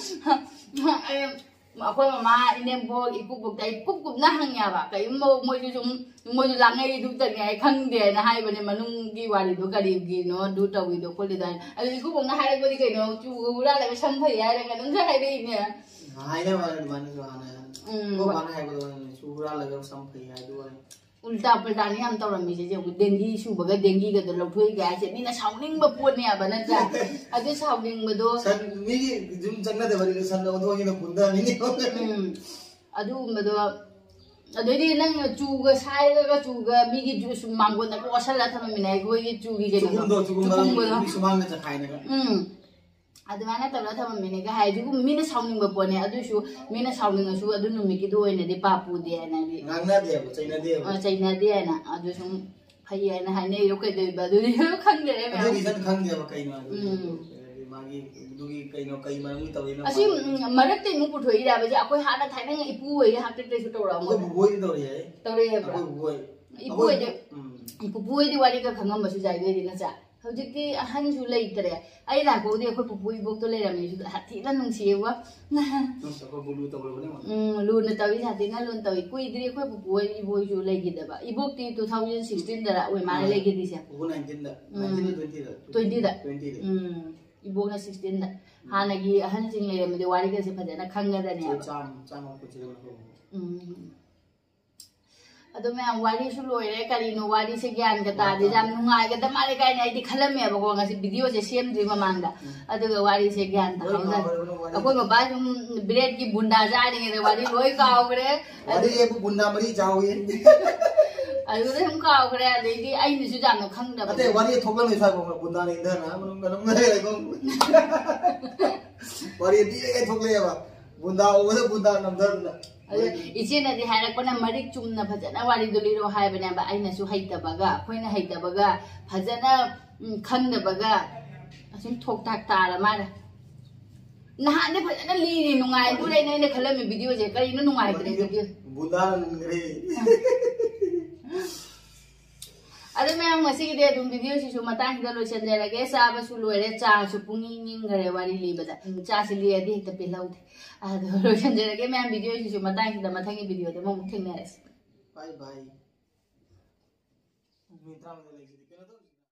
ꯑꯩ ꯑꯩꯈꯣꯏ ꯃꯃꯥ, ꯏꯅꯦꯝꯕꯣꯛ, ꯏꯀꯨꯕꯣꯛꯇ ꯑꯩ ꯀꯨꯞ ꯀꯨꯞꯅ ꯍꯪꯉꯦꯕ꯫ ꯀꯔꯤꯒꯨꯝꯕ ꯃꯣꯏꯁꯨ ꯁꯨꯝ, ꯃꯣꯏꯁꯨ ꯂꯥꯡꯉꯩꯗꯨ ꯇꯧꯅꯤ ꯑꯩ ꯈꯪꯗꯦꯅ ꯍꯥꯏꯕꯅꯦ꯫ ꯃꯅꯨꯡꯒꯤ ꯋꯥꯔꯤꯗꯣ ꯀꯔꯤꯒꯤꯅꯣ ꯑꯗꯨ ꯇꯧꯋꯤꯗꯣ ꯈꯣꯠꯂꯤꯗꯣ ꯍꯥꯏ꯫ ꯑꯗꯨ ꯏꯀꯨꯕꯣꯛꯅ ꯍꯥꯏꯔꯛꯄꯗꯤ ꯀꯩꯅꯣ, ꯆꯨꯒ ꯍꯨꯔꯥꯜꯂꯒ ꯁꯝ ꯐꯩ ꯍꯥꯏꯔꯒ ꯑꯗꯨꯝꯁꯨ ꯍꯥꯏꯔꯛꯏꯅꯦ꯫ ꯍꯥꯏꯅꯕ ꯑꯗꯨꯃꯥꯏꯅꯁꯨ ꯍꯥꯟꯅ ꯎꯝ꯫ ꯑꯩꯈꯣꯏ ꯕꯥꯅ ꯍꯥꯏꯕꯗꯣ ꯆꯨ ꯍꯨꯔꯥꯜꯂꯒ ꯁꯝ ꯐꯩ ꯍꯥꯏꯗꯨ ꯑꯣꯏꯔꯦ꯫ ꯎꯜꯇꯥ ꯄꯜꯇꯥꯅꯤ ꯌꯥꯝ ꯇꯧꯔꯝꯃꯤꯁꯦ꯫ ꯍꯧꯖꯤꯛ ꯗꯦꯡꯒꯤ ꯁꯨꯕꯒ ꯗꯦꯡꯒꯤꯒꯗꯣ ꯂꯧꯊꯣꯛꯏꯒ ꯍꯥꯏꯁꯦ ꯃꯤꯅ ꯁꯥꯎꯅꯤꯡꯕ ꯄꯣꯠꯅꯦꯕ, ꯅꯠꯇ꯭ꯔꯥ? ꯑꯗꯨ ꯁꯥꯎꯅꯤꯡꯕꯗꯣ ꯁꯟ ꯃꯤꯒꯤ ꯌꯨꯝ ꯆꯪꯅꯗꯕꯅꯤꯅ ꯁꯟ ꯑꯣꯟꯊꯣꯛꯑꯒ ꯄꯨꯟꯊꯕꯅꯤꯅꯦ꯫ ꯎꯝ, ꯑꯗꯨꯒꯨꯝꯕꯗꯣ꯫ ꯑꯗꯩꯗꯤ ꯅꯪ ꯆꯨꯒ ꯁꯥꯏꯔꯒ ꯆꯨꯒ ꯃꯤꯒꯤ ꯖꯨꯁ ꯃꯥꯡꯒꯣꯟꯗꯒ ꯑꯣꯠꯁꯜꯂꯒ ꯊꯝꯃꯝꯃꯤꯅꯦ, ꯑꯩꯈꯣꯏꯒꯤ ꯆꯨꯒꯤ ꯀꯩꯅꯣꯗꯣ, ꯆꯨꯒꯨꯝꯕ, ꯆꯨꯒꯨꯝꯕ ꯆꯨꯒꯨꯝꯕꯗꯣ꯫ ꯃꯤ ꯁꯨꯃꯥꯡꯗ ꯆꯈꯥꯏꯔꯒ꯫ ꯎꯝ, ꯑꯗꯨꯃꯥꯏꯅ ꯇꯧꯔꯒ ꯊꯝꯃꯝꯃꯤꯅꯦꯒ ꯍꯥꯏ꯫ ꯑꯗꯨꯒꯨꯝ ꯃꯤꯅ ꯁꯥꯎꯅꯤꯡꯕ ꯄꯣꯠꯅꯦ꯫ ꯑꯗꯨꯏꯁꯨ ꯃꯤꯅ ꯁꯥꯎꯅꯤꯡꯉꯁꯨ ꯑꯗꯨ ꯅꯨꯃꯤꯠꯀꯤꯗꯨ ꯑꯣꯏꯅꯗꯤ ꯄꯥꯞ ꯄꯨꯗꯦ ꯍꯥꯏꯅꯗꯤ ꯉꯥꯡꯅꯗꯦꯕ, ꯆꯩꯅꯗꯦꯕ꯫ ꯑ, ꯆꯩꯅꯗꯦ ꯍꯥꯏꯅ꯫ ꯑꯗꯨ ꯁꯨꯝ ꯐꯩ ꯍꯥꯏꯅ ꯍꯥꯏꯅꯩꯔꯣ ꯀꯩꯗꯧꯔꯤꯕ? ꯑꯗꯨꯗꯤ ꯈꯪꯗꯦ ꯃꯌꯥꯝ꯫ ꯑꯗꯨ reason ꯈꯪꯗꯦꯕ ꯀꯩꯅꯣ ꯍꯥꯏꯕꯗꯨ꯫ ꯎꯝ꯫ ꯍꯥꯏꯗꯤ ꯃꯥꯒꯤ ꯑꯗꯨꯒꯤ ꯀꯩꯅꯣ, ꯀꯩ ꯃꯔꯝꯒꯤ ꯇꯧꯔꯤꯅꯣ ꯑꯁꯤ, ꯈꯪꯗꯦ꯫ ꯎꯝ, ꯃꯔꯛꯇꯩ ꯑꯃꯨꯛ ꯄꯨꯊꯣꯛꯏꯔꯕꯁꯦ? ꯑꯩꯈꯣꯏ ꯍꯥꯟꯅ ꯊꯥꯏꯅ ꯏꯄꯨ ꯍꯣꯏꯒꯤ ꯍꯥꯛꯇꯛꯇꯩꯁꯨ ꯇꯧꯔꯛꯑꯝꯒꯅꯤ꯫ ꯑꯩꯈꯣꯏ ꯕꯨꯕꯣꯏꯗꯤ ꯇꯧꯔꯛꯑꯦ꯫ ꯇꯧꯔꯛꯑꯦ ꯍꯥꯏꯕ꯭ꯔꯥ? ꯑꯩꯈꯣꯏ ꯕꯨꯕꯣꯏ꯫ ꯏꯄꯨ ꯑꯩꯈꯣꯏ ꯍꯣꯏꯗꯤ, ꯎꯝ꯫ ꯏꯄꯨ ꯍꯣꯏꯗꯤ ꯋꯥꯔꯤꯒ ꯈꯪꯉꯝꯕꯁꯨ ꯌꯥꯏ, ꯑꯗꯨꯏꯗꯤ ꯅꯠꯇ꯭ꯔꯥ? ꯍꯧꯖꯤꯛꯇꯤ ꯑꯍꯟꯁꯨ ꯂꯩꯇ꯭ꯔꯦ꯫ ꯑꯩ ꯂꯥꯛꯄꯕꯨꯗꯤ ꯑꯩꯈꯣꯏ ꯄꯨꯄꯨ ꯏꯕꯣꯛꯇꯣ ꯂꯩꯔꯝꯃꯦ, ꯁꯤꯗ ꯍꯥꯊꯤꯅ ꯅꯨꯡꯁꯤꯌꯦꯕ꯫ ꯑꯁ, ꯑꯩꯈꯣꯏ ꯕꯨꯂꯨ ꯇꯧꯔꯕꯅꯦ꯫ ꯎꯝ, ꯂꯨꯅ ꯇꯧꯏ, ꯁꯥꯊꯤꯅ ꯂꯨꯅ ꯇꯧꯏ꯫ ꯀꯨꯏꯗ꯭ꯔꯤ ꯑꯩꯈꯣꯏ ꯄꯨꯄꯨ ꯍꯣꯏ ꯏꯕꯣꯏꯁꯨ ꯂꯩꯈꯤꯗꯕ꯫ ꯏꯕꯣꯛꯇꯤ two thousand sixteen ꯗꯔ ꯑꯣꯏ ꯃꯥꯜꯂꯦ ꯑꯥ, ꯂꯩꯈꯤꯗ꯭ꯔꯤꯁꯦ꯫ ꯄꯨꯄꯨ nineteen ꯗ, ꯎꯝ, nineteen ꯗ, twenty ꯗ? Twenty ꯗ꯫ Twenty ꯗ꯫ ꯎꯝ, ꯏꯕꯣꯛꯅ sixteen ꯗ꯫ ꯎꯝ꯫ ꯍꯥꯟꯅꯒꯤ ꯑꯍꯟꯁꯤꯡ ꯂꯩꯔꯝꯃꯗꯤ ꯋꯥꯔꯤꯒꯁꯦ ꯐꯖꯅ ꯈꯪꯒꯗꯅꯦꯕ꯫ ꯆꯥꯝ-, ꯆꯥꯝꯃ ꯀꯨꯟꯁꯤꯗ ꯑꯣꯏꯔꯝꯒꯅꯤ꯫ ꯎꯝ꯫ ꯑꯗꯣ ꯃꯌꯥꯝ, ꯋꯥꯔꯤꯁꯨ ꯂꯣꯏꯔꯦ꯫ ꯀꯔꯤꯅꯣ ꯋꯥꯔꯤꯁꯦ ꯒ꯭ꯌꯥꯟꯒ ꯇꯥꯗꯦ꯫ ꯌꯥꯝ ꯅꯨꯡꯉꯥꯏꯒꯗꯕ ꯃꯥꯜꯂꯦ ꯀꯥꯏꯅ ꯑꯩꯗꯤ ꯈꯜꯂꯝꯃꯦꯕꯀꯣ꯫ ꯉꯁꯤ video ꯁꯦ ꯁꯦꯝꯗ꯭ꯔꯤ ꯃꯃꯥꯡꯗ꯫ ꯎꯝ꯫ ꯑꯗꯨꯒ ꯋꯥꯔꯤꯁꯦ ꯒ꯭ꯌꯥꯟ ꯂꯣꯏ ꯇꯥꯍꯧꯗ꯭ꯔꯦ꯫ ꯀꯥꯎꯈ꯭ꯔꯦ, ꯋꯥꯔꯤ꯫ ꯑꯩꯈꯣꯏ ꯕꯕꯥ ꯁꯨꯝ bread ꯀꯤ ꯕꯨꯟꯗꯥ ꯆꯥꯔꯤꯉꯩꯗ ꯋꯥꯔꯤ ꯂꯣꯏ ꯀꯥꯎꯈ꯭ꯔꯦ꯫ ꯋꯥꯔꯤ ꯑꯩꯕꯨ ꯕꯨꯟꯗꯥ ꯃꯔꯤ ꯆꯥꯍꯧꯋꯤ꯫ ꯑꯗꯨꯗ ꯁꯨꯝ ꯀꯥꯎꯈ꯭ꯔꯦ꯫ ꯑꯗꯩꯗꯤ ꯑꯩꯅꯁꯨ ꯌꯥꯝꯅ ꯈꯪꯗꯕ꯫ ꯅꯠꯇꯦ, ꯋꯥꯔꯤ ꯊꯣꯛꯂꯝꯃꯤ ꯁ꯭ꯋꯥꯏꯐꯥꯎ ꯕꯨꯟꯗꯥꯅ ꯏꯟꯊꯔ ꯃꯅꯨꯡꯗ ꯑꯗꯨꯝ ꯂꯩꯔꯦꯀꯣ꯫ ꯋꯥꯔꯤ ꯂꯤꯔꯤꯉꯩ ꯊꯣꯛꯂꯛꯑꯦꯕ꯫ ꯕꯨꯟꯗꯥ ꯎꯕꯗ ꯕꯨꯟꯗꯥ ꯅꯝꯊꯗꯅ꯫ ꯑꯗꯨ ꯏꯆꯦꯅꯗꯤ ꯍꯥꯏꯔꯛꯄꯅ ꯃꯔꯤꯛ ꯆꯨꯝꯅ ꯐꯖꯅ ꯋꯥꯔꯤꯗꯣ ꯂꯤꯔꯣ ꯍꯥꯏꯕꯅꯦꯕ꯫ ꯑꯩꯅꯁꯨ ꯍꯩꯇꯕꯒ, ꯑꯩꯈꯣꯏꯅ ꯍꯩꯇꯕꯒ, ꯐꯖꯅ, ꯎꯝ, ꯈꯪꯗꯕꯒ ꯑꯁꯨꯝ ꯊꯣꯛ ꯊꯥꯛ ꯇꯥꯔ ꯃꯥꯜꯂꯦ꯫ ꯅꯍꯥꯟꯗꯤ ꯐꯖꯅ ꯂꯤꯔꯤ, ꯅꯨꯡꯉꯥꯏꯗꯣꯔꯦꯅ ꯑꯩꯅ ꯈꯜꯂꯝꯃꯤ video ꯁꯦ꯫ ꯀꯔꯤꯅꯣ ꯅꯨꯡꯉꯥꯏꯇ꯭ꯔꯦ video? ꯕꯨꯟꯗꯥꯅ ꯅꯝꯈ꯭ꯔꯦ꯫ ꯑꯗꯨ ꯃꯌꯥꯝ, ꯉꯁꯤꯒꯤꯗꯤ ꯑꯗꯨꯝ video ꯁꯤꯁꯨ ꯃꯇꯥꯡꯁꯤꯗ ꯂꯣꯏꯁꯤꯟꯖꯔꯒꯦ꯫ ꯆꯥꯕꯁꯨ ꯂꯣꯏꯔꯦ, ꯆꯥꯁꯨ ꯄꯨꯡ ꯏꯪ ꯏꯪꯈ꯭ꯔꯦ ꯋꯥꯔꯤ ꯂꯤꯕꯗ꯫ ꯎꯝ, ꯆꯥꯁꯤ ꯂꯤꯔꯗꯤ ꯍꯦꯛꯇ ꯄꯦꯜꯍꯧꯗꯦ꯫ ꯑꯗꯣ ꯂꯣꯏꯁꯤꯟꯖꯔꯒꯦ ꯃꯌꯥꯝ, video ꯁꯤꯁꯨ ꯃꯇꯥꯡꯁꯤꯗ ꯃꯊꯪꯒꯤ video ꯗ ꯑꯃꯨꯛ ꯊꯦꯡꯅꯔꯁꯤ꯫ Bye bye꯫ ꯃꯤꯅꯤꯠ ꯇꯔꯥꯃꯉꯥ ꯂꯩꯁꯤꯗꯤ ꯀꯩꯅꯣ ꯇꯧ-